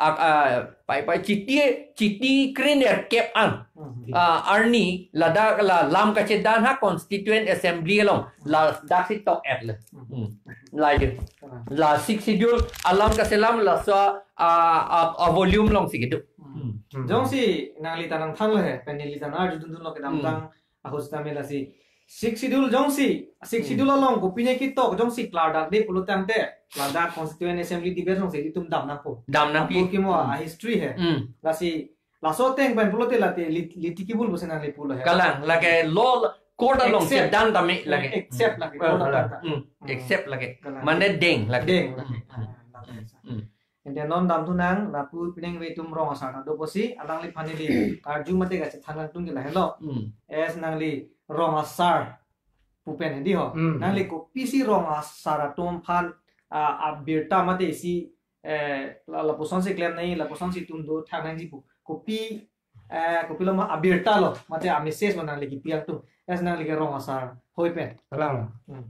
ak-, ah, pai pai Chiti, Chiti krenerkep an. Hmm. Ah, arni ladak la lam kachedan ha Constituent Assembly along ladak si tok-et le. Hmm. Hmm. La jo. Hmm. La Sixth Schedule alam kaselam laso a, a, a volume along si kedo. Hmm. Hmm. Jongsi nangli ta nangthanlo he, pen neli ta nang-arju dundunlo kedamtang Hmm. ahut sitame lasi Sixth Schedule jongsi, Sixth Hmm. Schedule along kopine ketok jongsi klardakde pulo tangte, ladak Constituent Assembly Debate alongsi itum dam nangpo. Dam nangpo. Apor kimo Hmm. a history he. Hmm. Lasi laso ateng pen pulote late lit-, litigable pusi nangli pulo he. Kalang, lake law court along Accept. chedan tame lake. Accept lake, Hmm. court along ta. Hmm. Hmm. Accept lake. Kalang. Mane deng lake. Deng lake. Hmm. Ah, ladak. Hmm. Ante non damthu nang, lapu penang ve itum rong asar ta do pusi, alangliphan neli karju mate kachethan nangtung ke lahelo. Hmm. As nangli rong asar pu pen hedi ho. Hmm. Nangli kopisi rong asar atum aphan, ah, abirta mate isi, eh, la, lapuson si klem nangji, lapuson si itum dothak nangji pu. Kopi, eh, kopilo ma abirta lo, mate a message ma nangli kipi nangtung. Yes, nangli ke rong asar hoi pen. Kalang. Hmm.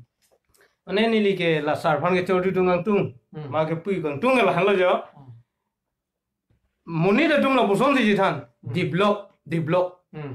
Mane neli ke la sar aphan kechor dudung kangtung. Hmm. Ma kepui kangtung ke lahenlo jo. Hmm. Monit atum lapusonsi chethan. Hmm. Develop, develop. Hmm.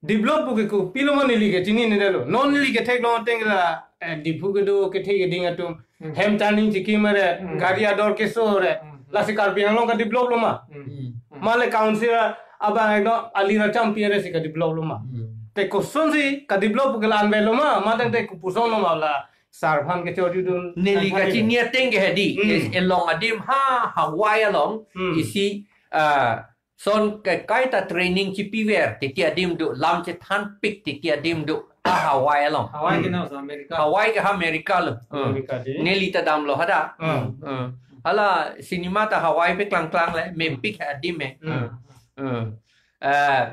Develop pu ke kopilo ma neli ke chininedetlo. Non neli ketheklong ateng la, eh, Diphu kedo kethe keding atum. Hmm. Hem turning chikim re, Hmm. gari ador keso re. Hmm. Lasi Karbi Anglong kadeveloplo ma. Hmm. Hmm. Male council abang ekdom ali racham pi re si kadeveloplo ma. Hmm. Te kosonsi kadevelop pu ke la-an avelo ma, ma tangte kopusonlo ma la sar aphan kechor dudun. Neli kachini ateng ke hedi, Hmm. is along adim ha Hawaii along, Hmm. isi, ah, son ke kaita training chipiver, titi adim do, lam chethanpik titi adim do, ha Hawaii along. Hawaii ke Hmm. na sa America. Hawaii ke ha America lo. Hmm. America di. Neli ta damlo hadak. Hmm. Hmm. Hala cinema ta Hawaii pen klangklang le, mepik adim e. Hmm. Hmm. Eh,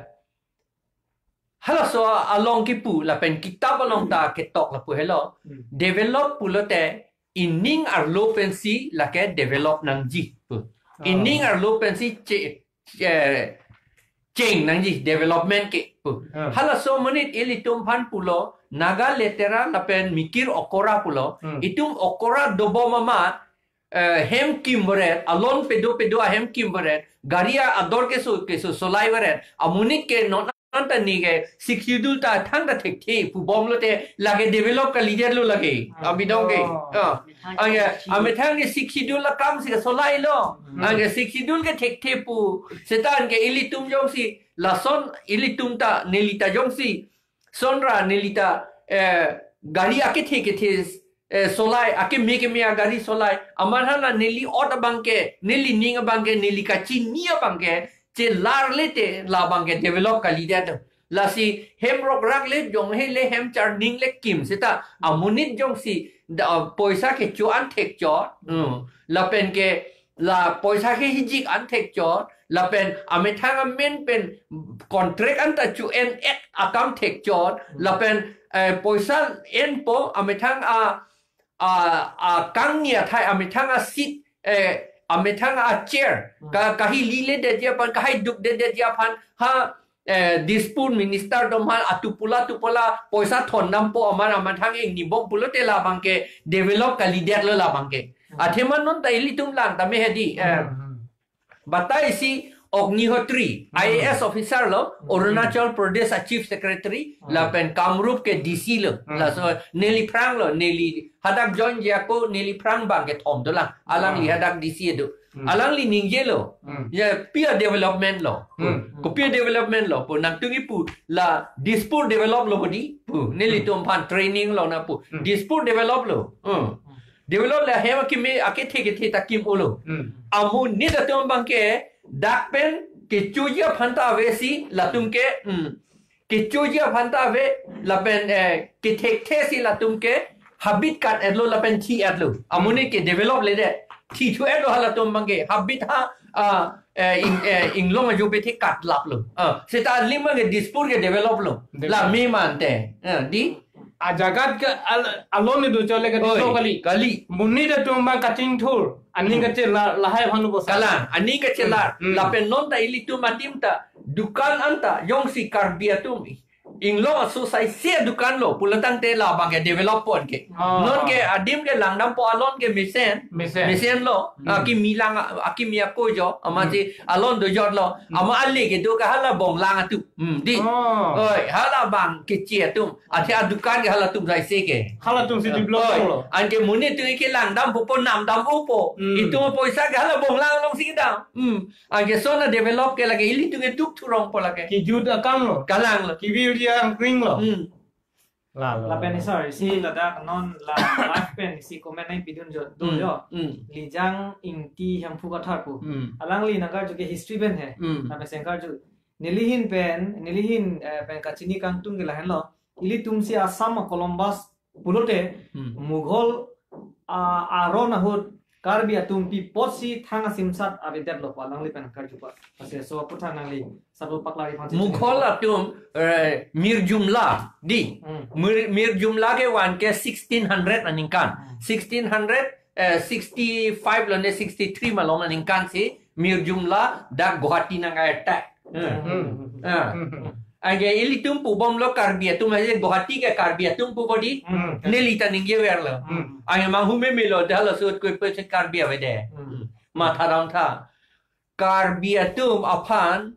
halaso along kipu lapen kitap along ta ketok lapu helo. Hmm. Develop pulote ining arlo pensi lake develop nangji pu. Ah. Ining arlo pensi che, che, cheng nangji development ke pu. Ah. Halaso monit ilitum aphan pulo, Naga letera lapen mikir okora pulo. Hmm. Itum okora dobom amat, eh, hem kimveret, alon pedo pedo ahem kimveret, gari ador keso keso solaivaret, amonit ke non anta neke Sixth Schedule ta thangta thekthe pubomlote lake develop kalidetlo lake. Ah. Abidong ke. Oh. Ah. Anke amethang ke Sixth Schedule akam si solailo. Hmm. Anke Sixth Schedule ke thekthe pu. Seta anke ilitum jongsi lason ilitum ta neli ta jongsi sonra neli ta, eh, gari akethe kethe, eh, solai, akeme keme agari solai. Amat hala neli ot abangke, neli ning abangke, neli kachini abangke chelarlete labangke develop kalidet. Lasi hem rokrak le jong hele hem charning le kim seta amonit jongsi da, poisa kecho an thekchot. Hmm. Lapen ke la poisa kehijik an thekchot, lapen amethang amen pen contract anta chu en-et akam thekchot, Hmm. lapen, eh, poisa enpo amethang a, a, akangni athai, amethang a seat, eh, amethang a chair, Hmm. ka, kahililedetji aphan, kahai dukdedetji aphan, ha, eh, Dispur minister atum aphan atupula tupula poisa thondampo amat amethang ingnibom pulote labangke develop kalidetlo labangke. Hmm. Athema non ta ilitum lang tame hedi, eh, Hmm, hmm. batai si Agnihotri, Hmm. I A S officer lo, Hmm. Arunachal Pradesh a Chief Secretary, Hmm. lapen Kamrup ke D C lo. Hmm. Laso neli aphrang lo, neli hadak join ji ako neli aphrang bangkethom dolang. Alangli Ah. hadak D C do. Hmm. Alangli ningjelo. Hmm. Ya, pi a development lo. Hmm. Kopi a development lo. Pu nangtum kipu la Dispur develop lo hedi. Pu nelitum Hmm. aphan training lo na pu. Hmm. Dispur develop lo. Hmm. Develop le hem akeme akethe kethe ta kim-olo. Hmm. Amonit atum abangke dak pen kechoji aphan ta avesi latum ke, hmm, kechoji aphan ta ave lapen, eh, kethekthe si latum ke habit kat-etlo lapen thi-etlo. Amonit ke develop ledet. Thithu-etlo halatum abangke habit ha, ah, eh, ing, eh, inglong ajo pethe katlaplo. Ah, seta alim abangke Dispur ke develop lo. Develop. La me mante. Ah, di? Ajagat ke al-, alon ni do chole ke Oi, develop kali. kali. Monit atum abang kachingthur. Aning Hmm. kachelar, lahai aphan lo bosa. Kalang, aning kachelar. Hmm. Lapen non ta ilitum adim ta dukan anta jongsi Karbi atum inglong aso sai se dukan lo pulo tangte labangke develop pon ke. Ah. Non ke adim ke langdampo alon ke mesen. Mesen. Mesen lo. Hmm. Akimi lang, akimi ako jo. Ama Hmm. si alon dojotlo. Hmm. Ama ale kedo ke hala bonglang atum. Hmm, di. Oh. Oi, halabang keche atum. Athe adukan ke halatum sai se ke. Halatum si Ah, develop oi. lo. Anke monit atum ke langdampo, namdampo. Hmm. Itum poisa ke hala bonglang alongsi kedam. Hmm. Anke sona develop ke lake ilitum ke duk thurongpo lake. Kijut akam lo. Kalang lo. Kivir dia angkring lo. Hmm. La, la, Lapen la. ni sir, isi ladak non la live pen isi comment nai pidun jo, do Hmm. jo. Hmm. Lijang Ingti Hemphu Kathar pu. Hmm. Alangli nangkarju ke history pen he. Hmm. Lapen si nangkarju. Nelihin pen, nelihin, eh, pen kachini kangtung ke lahenlo. Ilitum si Assam a Columbus pulote Hmm. Mughal, ah, aron ahut Karbi atum pi apotsi thang asimsat avedetlo pu alangli pen karju pa. Lasi laso aphuthak nangli sabo paklari aphan si Mughal chini. atum, eh, Mir Jumla di. Hmm. Mir, Mir Jumla kevan ke sixteen hundred aningkan. Hmm. Sixteen hundred, eh, sixty-five lo ne sixty-three malom aningkan si Mir Jumla dak Guwahati nang attack. Hmm. Hmm. Ah. Hmm. Anke ilitum pubomlo Karbi atum, aje Guwahati ke Karbi atum pu bodi. Hmm. Neli ta ningjeverlo. Hmm. Anke manghu memelo, dak laso ahut kopi apotsi Karbi avedet. Hmm. Matha damtha. Karbi atum aphan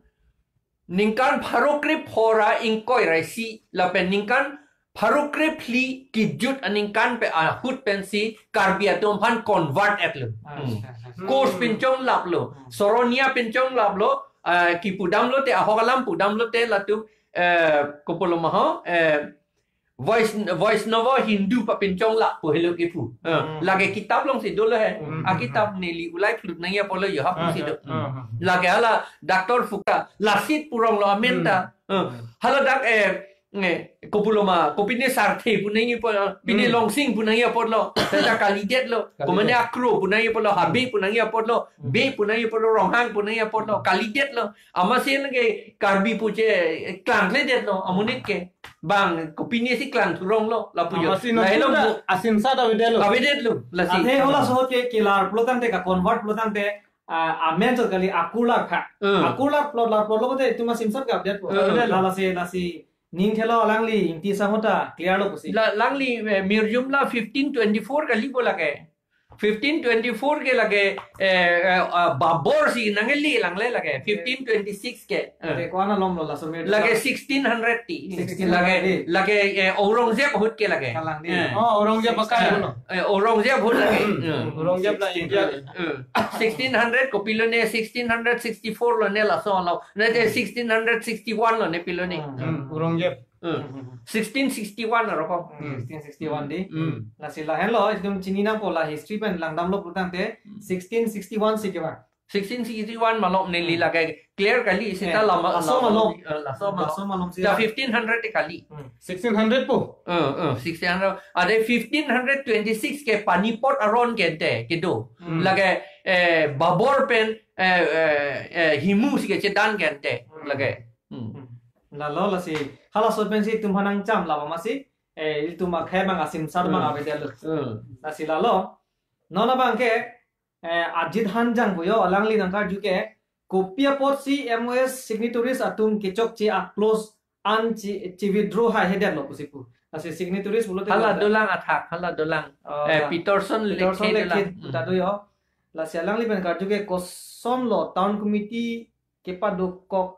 ningkan pharo krephor ra ingkoi ra isi lapen ningkan pharo krephli kejut aningkan pen ahut pensi Karbi atum aphan convert etlo. Hmm. Acha, acha. Course Hmm. pinchonglaplo, Hmm. Soronia pinchonglaplo, ah, kipu damlote, ahok alam pu damlote latum, eh, kopilo ma ho, eh, Vais-, Vaishnava Hindu papinchonglap pu helo kipu. Eh, Hmm. lake kitab alongsi dolo he. Hmm. Akitab neli ulai phlut nangji apotlo yo hap Hmm. si do. Hmm. Hmm. Lake hala Doctor Fuka, lasi pu ronglo amen ta. Hmm. Eh, hala dak, eh, eh, kopilo ma, kopine Sarthe pu nangji apot, pine Hmm. Longsing pu nangji apotlo, seta kalidetlo. Kalidetlo. Komane Akro pu nangji apotlo, Habe pu nangji apotlo, Hmm. Bey pu nangji apotlo, Ronghang pu nangji apotlo, kalidetlo. Amatsi nangke Karbi pu che klangkledetlo, amonit ke. Bang, kopinesi klangthuronglo, lapu jo. Amatsi non Lahelo sudah mu- asimsat avedetlo. Avedetlo, lasi. Athe halaso ahut ke kelar pulotangte, ka-convert pulotangte, ah, amen chot kali akurlar kha. Hmm. Akurlar plotlar plotlo kote itum asimsat ke update po. Hmm. Lasi, lasi. Ning thelo alangli Ingti Sangho ta clear lo pusi. La, alangli, eh, Mirjum la fifteen twenty-four kali bo lake. Fifteen twenty-four ke lake, eh, eh, ah, Babur si nangli langle lake. Fifteen twenty-six ke. Eh. Lake ko-an along lo laso Mirjum Lake la? Sixteen hundred ti. Sixteen hundred Lake, ti. Lake, eh, Aurangzeb ahut ke lake. Kalang di. Eh. Oh, Aurangzeb akai Eh, lo. Eh, Aurangzeb ahut lake. Hmm. Eh. Aurangzeb la India. Eh. Sixteen hundred kopilo ne, sixteen hundred sixty-four lo ne laso lo. Ne te Hmm. sixteen hundred sixty-one lo ne pilo ne. Hmm. Hmm. Aurangzeb. Hmm. Hmm. Sixteen sixty-one aro ko. Hmm, sixteen sixty-one di. Hmm. Lasi lahenlo, itum chini nangpo la history pen langdamlo pulotangte, Hmm. sixteen sixty-one si ke ba. Sixteen sixty-one malom neli Hmm. lake clear kali seta Eh, lama, laso lama, malom. Eh, laso malom. Laso malom si Ya la. fifteen hundred te kali. Hmm. Sixteen hundred po? Eh, eh, sixteen hundred. Ade fifteen hundred twenty-six ke Panipat aron ke ante kedo. Hmm. Lake, eh, Babur pen, eh, eh, eh, Himu si kechedan ke ante. Hmm. Lake. Hmm. Hmm. Lalo lasi, halaso ahut pensi itum aphan nangcham laba masi, eh, itum akhei bang asimsat bang Hmm. avedetlo. Hmm. Lasi lalo, non abang ke, eh, Ajit Hanjang pu jo alangli nangkarju ke, kopi apotsi M O S signatories atum kechokche a-clause an che, che-withdraw haihedetlo pusi pu. Lasi signatories pulote Hala la- dolang athak, hala dolang. Oh, Eh, ya. Peterson Peterson Lekthe Lekthe dolang. Hmm. ta do jo. Lasi alangli pen karju ke kosonlo town committee kepadokok.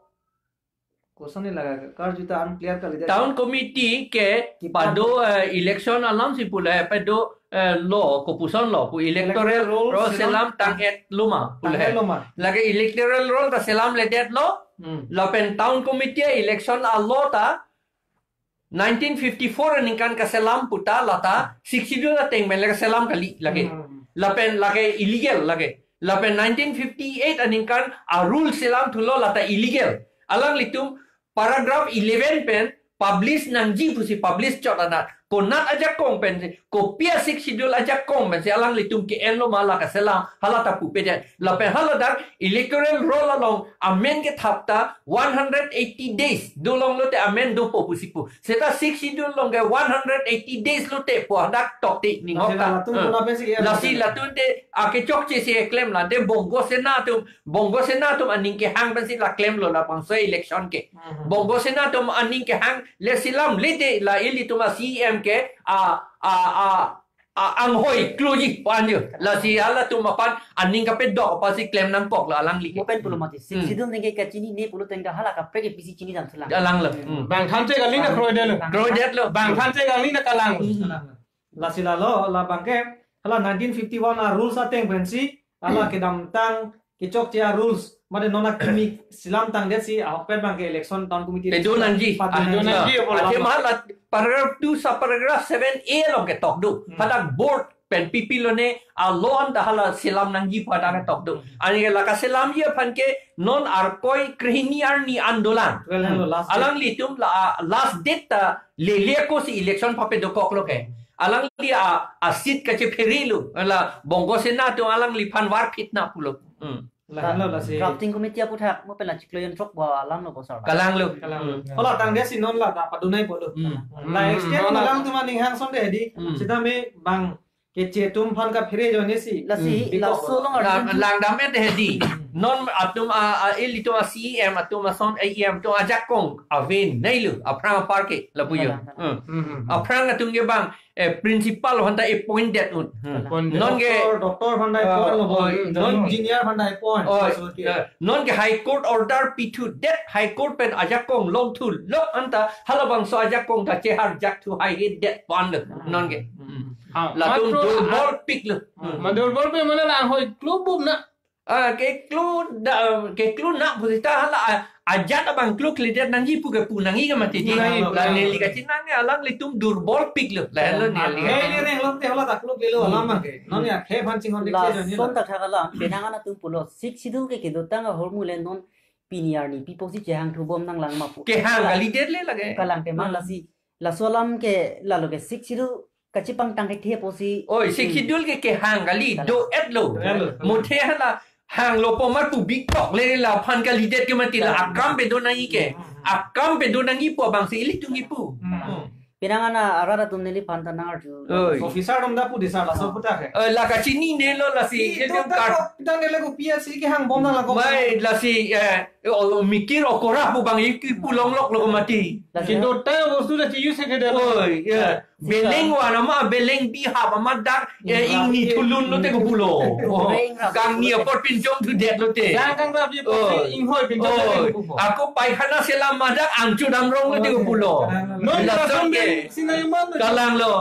Koson ni laga karju ta unclear kali dei. Town committee ke Kipado- pado, eh, election alam si pule, pado, eh, law, kopuson law, pu electoral Electoral roll roll selam selam tang-et loma pule. tang-et loma. Lake electoral roll ta selamledetlo, Hmm. lapen town committee election a-law ta nineteen fifty-four aningkan kaselam pu ta lata Sixth Schedule ateng pen lake selam kali lake. Hmm. Lapen lake illegal lake. Lapen nineteen fifty-eight aningkan a-rule selamthulo lata illegal. Alanglitum paragraph eleven pen publish nangji pusi publish chot anat. Konat ajakong pensi, kopi a-Sixth Schedule ajakong pensi alanglitum ke-enlo ma la kaselam, hala ta pupedet. Lapen hala dak electoral roll along amen kethap ta one hundred eighty days dolonglote amen dopo pusi pu. Seta Sixth Schedule along ke one hundred eighty days lote pu hadak tokte ning Lasi hok ta. latum Eh. puna pensi ke Lasi latum te akechokche si keklem la te Bongo Sena atum, Bongo Sena atum aning kehang pensi la klemlo labangso election ke. Mhm. Bongo Sena atum aning kehang le selamlede la ilitum a-C E M ke a, a, a, a, anghoi kloji panjo. Lasi halatum aphan aning kapadok apotsi klem nangkoklo alangli ke. Mo pen pulo mati. Hmm. Sixth Schedule ningke kachinine pulo tangte hala kaprek ke pisi chini damthulang. Alanglo. Hmm. Bang thanche kali na kroidetlo. Kroidetlo. Bang thanche kali na kalang. Hmm. Lasi lalo, labang ke, hala nineteen fifty-one a-rules ateng pensi, hala kedamtang kechokche a-rules, mate non akimi selamtangdetsi, ahokpet bang ke election town committee Pado nangji. Pado Pado nangji. nangji, Pado Athe nangji. mahalat paragraph two subparagraph seven A along ketok do. Hmm. Hadak board pen pipilone a-law an ta hala selam nangji pu hadak ketok do. Hmm. Anke la kaselamji aphan ke non arkoi krehini arni an dolang. Well, hello, last day. Alanglitum la, last date ta lele ako si election papadokoklo ke. Alangli a, a-seat kachepherelo. La Bongo Sena atum alangliphan varphit na pulo. Hmm. Lahenlo lasi. Drafting committee aputhak mo pen la chiklo jon throk bo alam lo bo sar. Kalanglo. Kalanglo. Hmm. Hala tangdetsi non la ta padunai pulo. Hmm. La Hmm. extend Hmm. malang tuma ning hang sonde di. Hmm. Sitame bang keche atum aphan kaphere ajoine si. Lasi Hmm. laso along Lang, arjun langdam-et hedi. Non atum a, a ilitum a C E M atum ason A E M atum ajakong ave nai lo, aphrang apar ke lapu yo. Kalang, kalang. Hmm. Hmm, hmm, hmm. Aphrang atum ke bang, eh, principal aphan ta appoint det un. Hmm. Appoint det. Non ke doctor, doctor aphan ta, ah, appoint lo, oh, hmm, non engineer aphan ta appoint. Oh, so, so ke, eh, non ke High Court order pithu det, High Court pen ajakong long thu lo anta halabangso ajakong ta cheharjak thu hai he det pan lo. Hmm. Non ke. Hmm. Ha, latum matro durbol ha- pik lo. Hmm. Ma durbol pik mane la hoi klubum na. Ah, keklu da, keklu na pusita hala, ah, ajat abang klukledet nangji pu ke pu nangji ke mati ji. Nangji, la nangji. Neli kachinang ke alanglitum durbol pik lo. La lo neli. Neli reng lom te hala ta kluklelo alam ke. Non ya khe phan chinghon dik la che joni la. Son ta thak alam, penang an atum pulo, Sixth Schedule ke kedotang ahormu le non pini arni pi pusi chehang thubom nanglang ma pu. Kehang kalidet le lake. Kalang te mang. Hmm. Lasi. Laso alam ke lalo ke Sixth Schedule kachipangtang kethe pusi. Oi, Sixth Schedule ke kehang kali, kalang, do-et lo. Do-et lo. Muthe hala hanglo pu amat pu bikok le laphan kalidet ke mati la, kalang, akam pedo nangji ke. Hmm. Akam pedo nangji pu abang si ilitum kipu. Hmm. Hmm. Penang an arat atum neliphan ta nangarju. Oi. Officer atum ta pu desa laso puta ke. Eh, la kachinine lo lasi. Si, ilitum ta kar- ko, ta nele ko P S C kehang bom nang la ko. Mai lasi, eh, o, mikir okora pu bang iki pu longlok lo mati. Lasi. Kedotang bostu ta chi use ke det. Oi, ya. Beleng wan amat, beleng bihap amat dak, ya, hmm, ingni thulun lote ko pulo. Oh, kangni apor pinchong thudet lote. Kang kang rap ye, oh, inghoi pinchong thudet ko pulo. Ako paikhana selam amat dak angchu damrong lote ko pulo. Non lason ke. Sinai man lo. Kalang lo.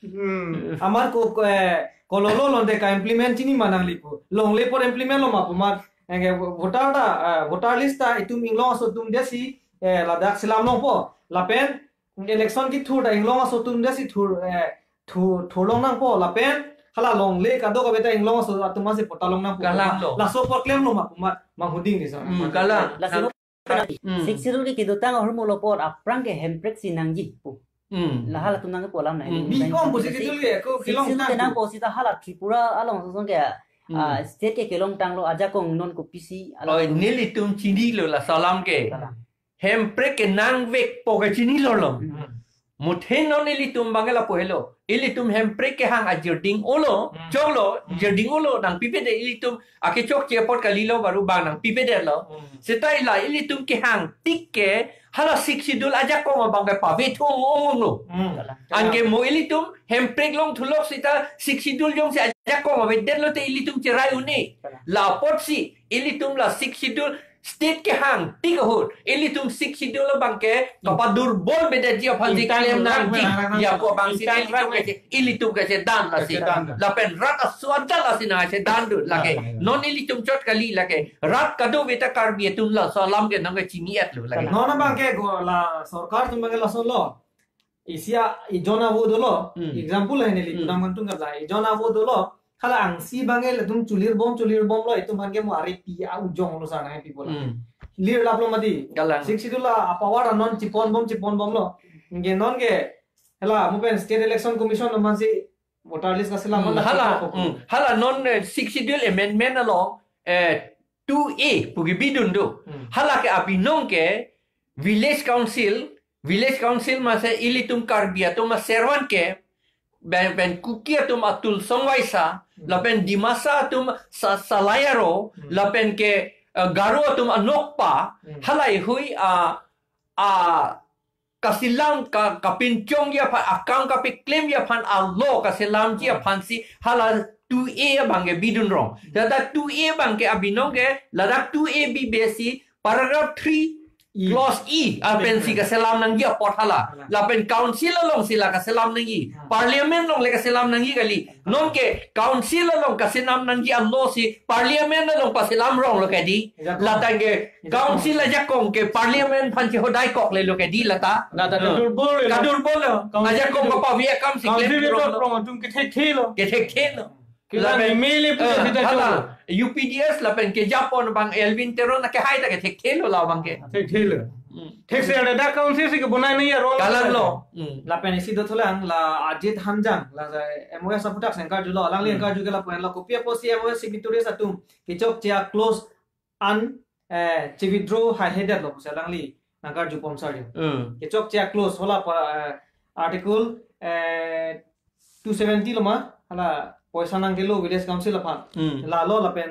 Hmm. Amat ko, eh, kololo lonte ka-implement chini ma nangli pu. Longle apor implement lo ma pu amat. Anke voter ta, eh, voter list ta itum inglong aso atum desi, eh, ladak selam longpo. Lapen election kethur ta inglong aso atum desi thur, eh, thu-, thur long nangpo. Lapen hala longle kadokave ta inglong aso atum asi patta long nangpo. Kalang lo. Laso apor klem lo ma pu amat manghuding desa. Hmm, kalang. Lasi Hmm. Sixth Schedule ke kedotang ahormu lo apor aphrang ke hemprek si nangji pu. Hmm. La halatum nangkepu alam nai. Hmm. Bikong pu Sixth Schedule ke ako Sixth Schedule kelongtang ke nang pu. Pu sita hala Tripura along sosong ke, hmm, ah, state ke kelongtang lo, ajakong non kopisi alam. Oi, nelitum chinilo laso alam ke. Kalang. Hemprek ke nangvekpo ke chinilo lo. Hmm. Muthe non ilitum abang ke lapu helo. Ilitum hemprek kehang ajirding olo, hmm, choklo, hmm, jirding olo, nangpipedet ilitum akechokche apot kalilo baru bang nangpipedetlo. Hmm. Seta ila ilitum kehang tik ke hala Sixth Schedule ajakong abang ke pave thu ong ong lo. Hmm. Anke mo ilitum hemprek long thulok seta Sixth Schedule jongsi ajakong avedetlo te ilitum cherai un-e. La apotsi ilitum la Sixth Schedule state kehang tik ahut ilitum Sixth Schedule abang ke kapadurbol bedetji aphan si ingtang klem rak nangji. Rak rak ya rak ko abang si rak ilitum rak ke, ilitum kechedan lasi. Kechedan. Lapen rat aswada lasi nangchedan dun lake. Ah, ya, ya. Non ilitum chot kali lake. Rat kadokave ta Karbi atum laso alam ke nangkechini-et lo lake. Non abang ke go la sorkar atum abang ke lason lo. Isi a, ijon avo dolo. Hmm. Example hai neli, hmm, kudam kantung kabla. Ijon avo dolo. Hala angsi abang ke latum chulir bom, chulir bom lo, itum abang ke mo are pi a ujong lo sana pipo la. Hmm. Lir lap lo mati. Kalang. Sixth Schedule a power anon chipon bom, chipon bom lo. Nge non ke, hala, mo pen State Election Commission lo mansi voter list kaselam, hmm, hala, hala, chipon bom. Hmm. Hala non, eh, Sixth Schedule amendment along, eh, two A pu kebidun do. Hmm. Hala ke abinong ke village council, village council masi ilitum Karbi atum aservan ke, pen, pen Kuki atum atul songvaisa, hmm, lapen Dimasa atum sa-, salai aro, hmm, lapen ke, eh, Garo atum anokpa, hmm, halahei hui, ah, ah, kaselam ka, kapinchongji aphan, akam kapeklemji aphan, alo kaselamji, hmm, aphan si hala two A abang ke bidun rong. Hmm. Tata two A abang ke abinong ke ladak two A B B C paragraph three, E, clause E, ah, pen si, hmm, kaselam nangji apot hala. Hmm. Lapen council along si la kaselam nangji. Hmm. Parliament along le kaselam nangji kali. Non ke council along kaselam nangji alo si parliament along paselam rong lo ke di. Ajakong. Lata ke, ajakong, council ajakong ke parliament aphan chehodai kok le lo ke di lata. Lata, hmm, kadurbol lo. Kadurbol lo. Council, ajakong ke, kapave akam si council klem ke rong lo. Rong atum kethekthe lo. Kethekthe lo. Kita lapen, M L A pu, eh, sita hala, cholo. U P D S lapen kejapon abang Elwin Teron ke hai ta kethekthe lo labang ke. Thekthe lo. Hmm. Thekse ada dak council si kebonai nangji arong. Kalang lo. Hmm. Lapen isi dothulang la Ajit Hanjang, la M O S aphuthak si nangkarjulo, alangli, hmm, nangkarju ke lapu-an lo, kopi apotsi M O S signatories atum kechokche a clause an, eh, che-withdraw haihedet lo pusi alangli nangkarju pom sar yo. Hmm. Kechokche a clause hala pa, eh, article, eh, two seventy lo ma, hala poisa nangkelo village council aphan. Hmm. Lalo lapen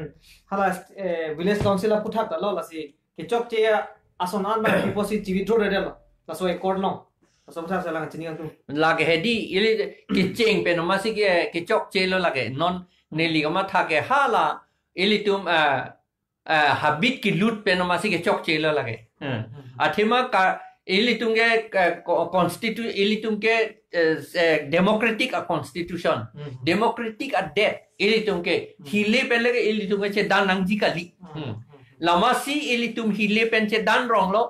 hala, eh, village council aphuthak ta lo lasi kechokche ason an abang pipo si chi withdraw-re lo. Laso accord along. Laso aphuthak si alang chini kangtung. Lake hedi ili kecheng pen amatsi ke kechokche lo lake. Non neli kamatha ke hala ilitum, eh, eh, habit kelut pen amatsi kechokche lo lake. Hmm. Hmm. Athema ka ilitum ke, eh, co-, constitu-, ilitum ke, eh, eh, democratic a constitution. Hmm. Democratic adet ilitum ke. Hmm. Hile pen lake ilitum ke chedan nangji kali. Hmm. Hmm. Hmm. Lamatsi ilitum hile pen chedan rong lo.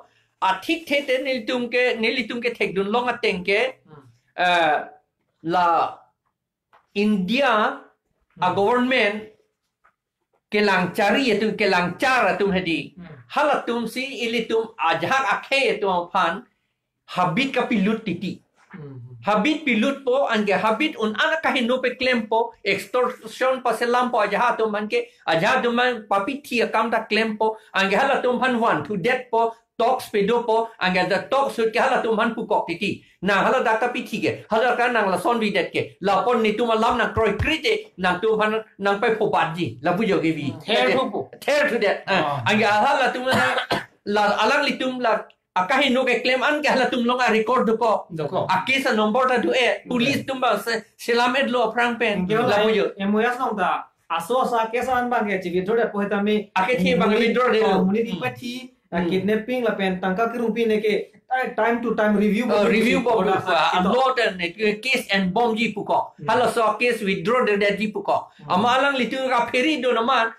Athikthe te nelitum ke, nelitum kethekdun long ateng ke, Hmm. eh, la India a Hmm. government kelangchari atum, kelangchar atum hedi. Hmm. Halatum si ilitum ajahak akhei atum aphan habit kapilut titi. Hmm. Habit pilutpo, anke habit un-an akaheno peklempo, extortion paselampo ajahak atum aphan ke, ajahak atum aphan papithi akam ta klempo, anke halatum aphan vanthudetpo, talks pedopo, anke the talks ahut ke halatum aphan pukok titi. Nang hala dak ta pithi ke, hala ka nang lason videt ke, lapon netum alam nangkroikre te, nangtum aphan nangpephobatji, lapu jo ke vi. Hmm. Ther thupo. Ther thudet. Ah. Ah. Anke halatum la, la alanglitum la akaheno keklem an ke halatum along a record dokok. Dokok. A case a number ta do-e. Police Okay. atum abang se, selam-etlo aphrang pen. Anke hala Lapu jo. M O S along ta aso asa case an abang ke chi withdraw-detpo hetame. Akethe abang monit, withdraw-det. Oh, monit Hmm. ipathi, ah, Hmm. kidnapping lapen tangka kerungpi ne ke, eh, time to time review Oh, bomji review pu bomji order pu. Ah, sa kito. Law and, eh, case en bomji pukok. Hmm. Halaso case withdraw-detji pukok. Hmm. Amat alanglitum kaphere do naman,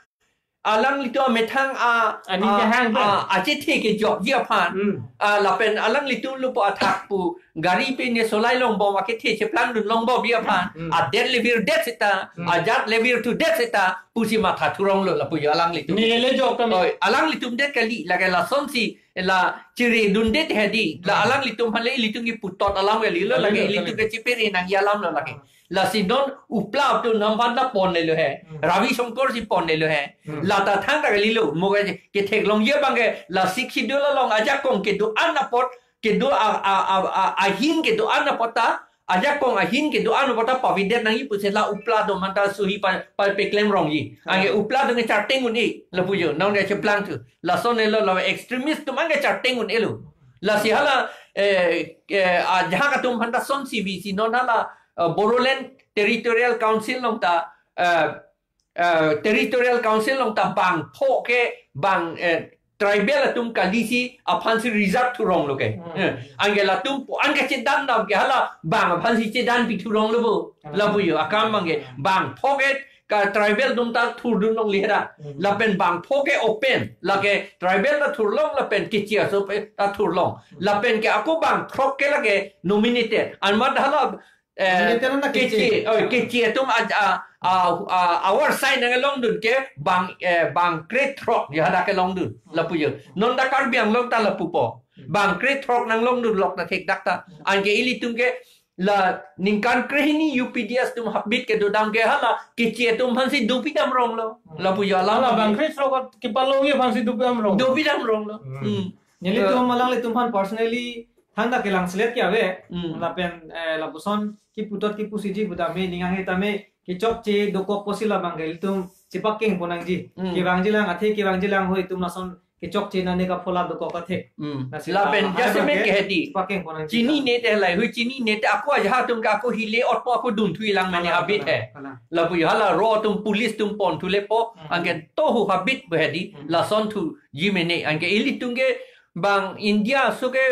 alanglitum amethang a, Ani a, jahang a, pen. Achethe kejokji aphan. Hmm. Ah, lapen alanglitum lupo athak pu gari pen ne solai longbom akethe cheplangdun longbomji aphan. Hmm. Adet le virdet seta, Hmm. ajat le virthudet seta, pusi matha thurong lo lapu jo alanglitum. Neli le jok kami. Oi, alanglitum det kali, lake lasonsi, la chiredundet hedi, la Hmm. alanglitum aphan le ilitum kiputot alam kali lo, Kali lake lo, ilitum kali. Kechipiri nangji alam lo lake. Hmm. Lasi non Upla atum nam aphan ta ponlelo he. Hmm. Ravi Shankar si ponlelo he. Hmm. Lata thangta kalilo, mo ke ketheklongji abang ke, la Sixth Schedule along ajakong kedo-an apot, kedo a, a, a, a, ahin kedo-an apot ta, ajakong ahin kedo-an apot ta pavidet nangji pusi la Upla atum aphan ta suhi pa, pa peklem rongji. Anke Hmm. Upla atum ke charteng un-e, lapu jo, non ke cheplang thu. Lason elo la extremist atum anke charteng un-elo. Lasi hala, eh, eh, ajahak atum aphan ta sonsi visi non hala, eh, Bodoland Territorial Council along ta, eh, eh, Territorial Council along ta bangpho ke bang, eh, tribal atum kalisi aphansi reserve thurong lo ke. Hmm. Eh, anke latum po anke chedan dam ke hala bang aphansi chedan pi thurong lo bo. Hmm. Lapu jo, akam abang ke bangpho ke ka tribal atum ta thurdun longle ra. Hmm. Lapen bangpho ke open, lake tribal ta thurlong, lapen keche aso pe ta thurlong. Hmm. Lapen ke ako bang throk ke lake nominated. Anmat hala, eh, Nominated na keche, keche. Oh, keche atum a, a, a, a, our side nang longdun ke bang, eh, bang krethrok ya hadak ke longdun. Hmm. Lapu jo. Non ta Karbi Anglong ta lapupo. Hmm. Bang krethrok nang longdun lok ta thekdak ta. Hmm. Anke ilitum ke la ningkan krehini U P D S atum habit kedo dam ke hala keche atum aphansi dopi dam rong lo. Hmm. Lapu jo alam Hala abang. Bang krethrok kepalongji aphansi dopi dam rong. Dopi dam rong lo. Hmm. Hmm. Nelitum Eh. alanglitum aphan personally thangta kelangselet ke ave. Hmm. Lapen, eh, lapuson kiputot kipusiji pu tame ning ahe tame kechokche dokok pusi la abang ke ilitum chepakeng pon nangji. Hmm. Kevangji lang, athe kevangji lang ho itum lason kechokche nane kaphola dokok athe. Hmm. Lasi Lapen la, la jasemet abang ke ke hedi. Chepakeng pon nangji. Chinine te lahei, chinine te ako ajahak atum ke ako hile otpo ako dunthu-i lang mene Kalang, habit kalang, he. kalang. Lapu jo hala ro atum police atum ponthulepo, Hmm. anke to hu habit pu hedi, Hmm. lason thuji mene, anke ilitum ke bang India aso ke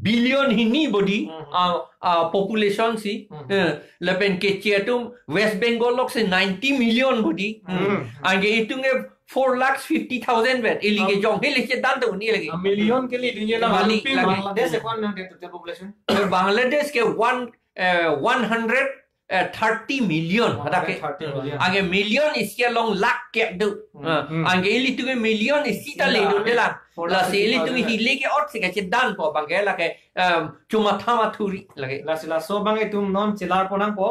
billion hini bodi, Hmm. a, a, population si, Hmm. eh, lapen keche atum West Bengal lok si ninety million bodi. Hmm. Anke itum ke four lakhs fifty thousand vet, ili ke Oh. jong hili chedan tu ni lagi. A million ke li dunia na Bali rupi lagi. Bangladesh ke ko-an nang ke total population? Eh, Bangladesh ke one, eh, one hundred, eh, thirty million, hadak ke. Thirty million. Anke million isi along lakh ke do. Hmm. Ah, Hmm. anke ilitum ke million isi ta Ila, ledunde lang. four lakh Lasi ilitum fifty thousand. hili ke ot si kachedanpo abang ke lake, em, chuma thama thuri lake. Lasi laso abang itum non chelar pon nangpo.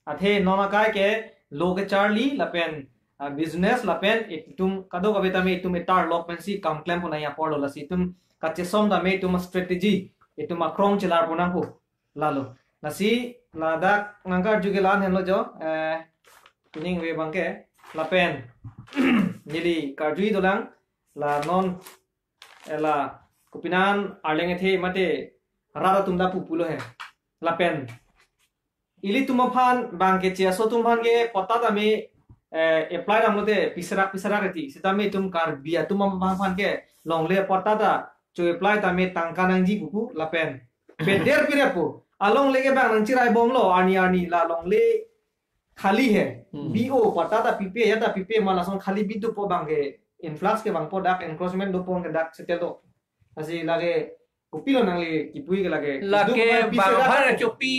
Athe non akai ke lo kecharli lapen, ah, business lapen itum kadokave tame itum etar lok pensi kam klem pon nangji apor lo, lasi itum kachesom tame itum strategy, itum akrong chelar pon nangpo. Lalo. Lasi ladak nangkarju ke la-an henlo jo, eh, pining ave abangke, lapen neli karjui dolang, la non, eh, la kopinan arleng ethe mate rat atum ta pupulo he. Lapen ilitum aphan abangke, che aso atum aphan ke patta tame, eh, apply damlote piserak piserak eti. Sitame itum Karbi atum aphan ke longle patta ta cho-apply tame tangka nangji pupu lapen beder pire pu. Alongle ke bang nangchirai bomlo, arni arni la longle khali he. Hmm. B O patta ta pipe, ya ta pipe ma, lason khali bidu po, abangke influx ke vangpo, dak encroachment dopo, ke dak settle do. Lasi lake kopilo nangli kipu ke lake? Lake itum aphan bang piserak aphan pu. Kachopi,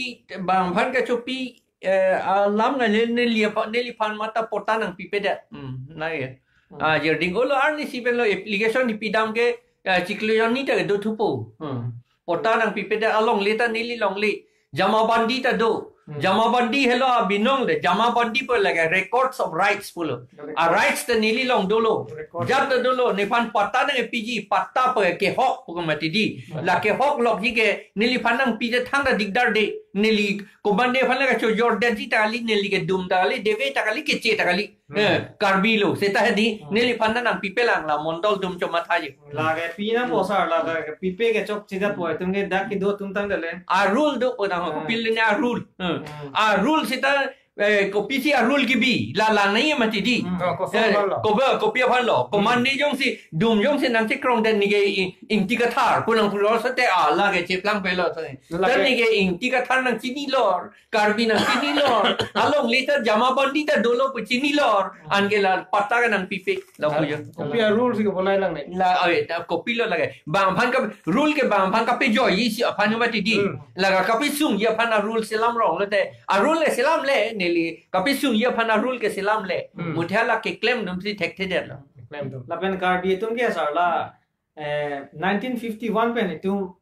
bang aphan kachopi, eh, alam ngai neli apa, neliphan mate patta nangpipedet. Hmm, nai. Hmm. Ah, jerding ulo arnisi pen lo application ipidam ke, eh, chiklo jonni ta kedo thupo. Hmm. Patta nangpipedet, alongle ta neli longle. Jamabandi ta do. Hmm. Jamabandi helo abinong le. Jamabandi pu lake records of rights pulo. Records. A rights ta neli along dolo. Records. Jat ta dolo, nephan patta nangpiji, patta pu kehok pu mati di. Hmm. La kehok lokji ke neliphan nangpije thangta dikdar de. Neli komat nephan lake chojordetji ta kali, neli kedum ta kali, deve ta kali, keche ta kali. Hmm. Eh, Karbi lo, seta hedi, Hmm. neliphan nangpipelang, la mondol atum chomathaji. Lake pi nangpo sir, lake pipe ke chokche jat po, itum ke dak kedo atum tangdet le. A rule do po nang, Hmm. kopilo ne a rule. Hmm. Hmm. A rule seta, eh, kopisi a rule kibi, la lang nai mati di. Hmm. Oh, koson Eh, aphan lo. Kopi, kopi aphan lo. Komat Hmm. ne jongsi, dum jongsi nangchekrongdet, neke i-, Ingti Kathar pu nangpulo seta, ah, lake cheplang pelo seta. Lake Tan neke Ingti Kathar nangchinilo, Karbi nangchinilo, alongle ta jamabandi ta dolo pu chinilo, anke la patta ke nangpipe, lapu jo. Kopi a rule si kebonai lang ne? La, oi, ta kopilo lake. Bang aphan ka rule ke bang aphan kapejoi isi aphan mati di. Hmm. Lake kapesungji aphan a rule selam rong lote. A rule le selam le, neli kapesungji aphan a rule ke selam le. Hmm. Muthe la keklem atum si thekthedetlo. Keklem atum. Lapen Karbi atum ke sir la, eh, nineteen fifty-one pen itum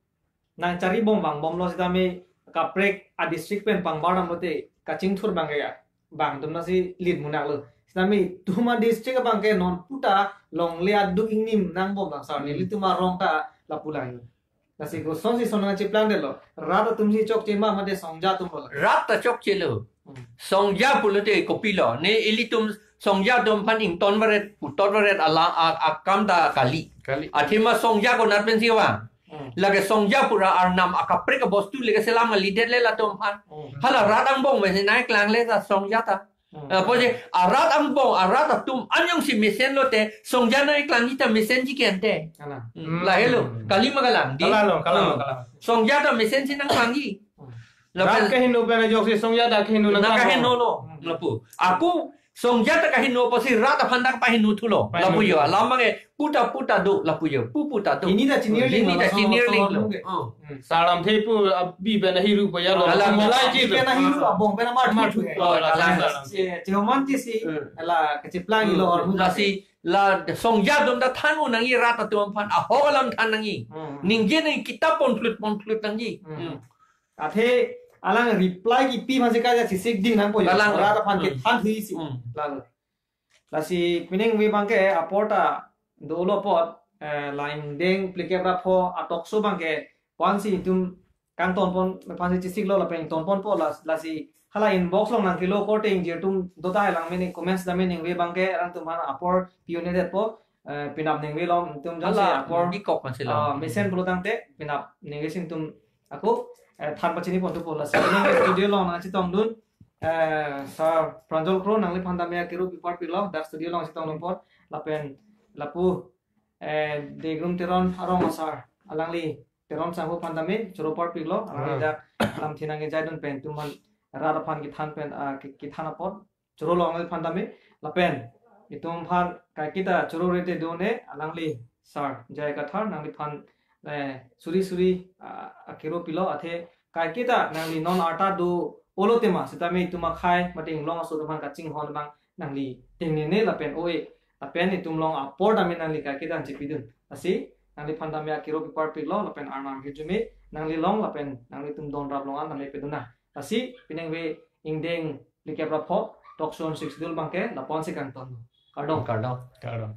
nangchari bom vang bomlo sitame kaprek a district pen pangbar damlote kachingthur abangke ya, bang atum nasi lit munak lo. Sitame itum a district abangke non puta longle aduk ingnim nangbom lang sir, Hmm. nelitum arong ta lapu lang. Lasi kosonsi son nangcheplangdetlo? Rat atum si chokche ma mate songja atum lo? Rat ta chokchelo. Hmm. Songja pulote kopilo? Ne ilitum songja atum aphan ington varet, putot varet ala a, akam ta kali. Kali. Athema songja konat pensi vang? Hmm. Lake songja pura arnam akaprek abostu le keselam kalidet le latum aphan. Hmm. Hala rat angbong mesen nangklang le ta songja ta. Hmm. Eh, apotsi arat angbong, arat atum an jongsi mesen lote, songja nangklangji ta mesenji ke ante. Kalang. Hmm. Hmm. Lahelo, kali ma kalang? Di? Kalang lo, kalang lo, Hmm. kalang. Songja ta mesensi nangklangji. Hmm. Lapen Rat kaheno pen ajoksi songja ta kaheno nang nangklanglo. Kahenolo. Hmm. Lapu. Ako songja ta kaheno apotsi rat aphan ta paheno thulo. Paheno Lapu jo, thulo. Alam abangke puta puta do, lapu jo, pu puta do. Chini ta chinirling Chini lo, ta laso chinirling laso lo. Laso ke. Oh. Hmm. Sir lamthe pu abi pen ahiru pa ya lo. Kalang. Mulai ji lo. Pen ahiru, abong pen amar Amar thu thu. thu. Oh, Kalang. Kalang. Che, che romantic si, Hmm. la kacheplang Hmm. lo or Lasi, la songja atum ta than nangji rat atum aphan, ahok alam than nangji. Hmm. Ningje nangji, kitap ponphlut ponphlut nangji. Hmm. Hmm. Athe alang reply kipi masi kaja chisik ding nangpo jo. Kalang. Rat aphan Hmm. kethan thuisi. Hmm. Lalo. Lasi pining ave abangke apor ta dolo apot, eh, la ingdeng phlikep ra pho a talk show abangke ko-ansi itum kangton pon aphansi chisiklo lapen ton ponpo la, lasi hala inbox along nangkelo korte ingjir atum do tahai lang, mene comments dam, ning ave abangke alangtum aphan apor pi-un-edetpo, eh, penap ning ave along itum jongsi Hala apor, di kok masih ah, lang. Mesen pulo tangte penap ning ave si itum ako, eh, than pachini pon thupo. Lasi pining studio along nangchetongdun, eh, Sir Pranjal Kro, nangliphan tame akero pipar pilo, dak studio along chetongdun apot, lapen lapu, eh, Degrum Teron arong asar, alangli Teron sangho aphan tame choro parpiklo, alangli Ah. dak lamthe nangkejaidun pen itum aphan rat aphan kethan pen, ah, ke-, kethan apot choro long aphan tame, lapen itum aphan kaiketa choro rete done, alangli Sir J I Kathar, nangliphan, eh, suri suri, ah, akero pilo, athe kaiketa nangli non arta do-olo tema, sitame itum akhei mate inglong aso atum aphan kachinghon abang nangli tengnene lapen oi, lapen itum along apor tame nangli kaiketa nangchepidun. Lasi nangliphan tame akero pipar piklo lapen arnam hirjume nangli along lapen nanglitum don rap along an tame pedun nang. Lasi pining ave ingdeng phlikep ra pho talk show sixth schedule abangke lapu-ansi kangton. Kardom. Kardom. Kardom.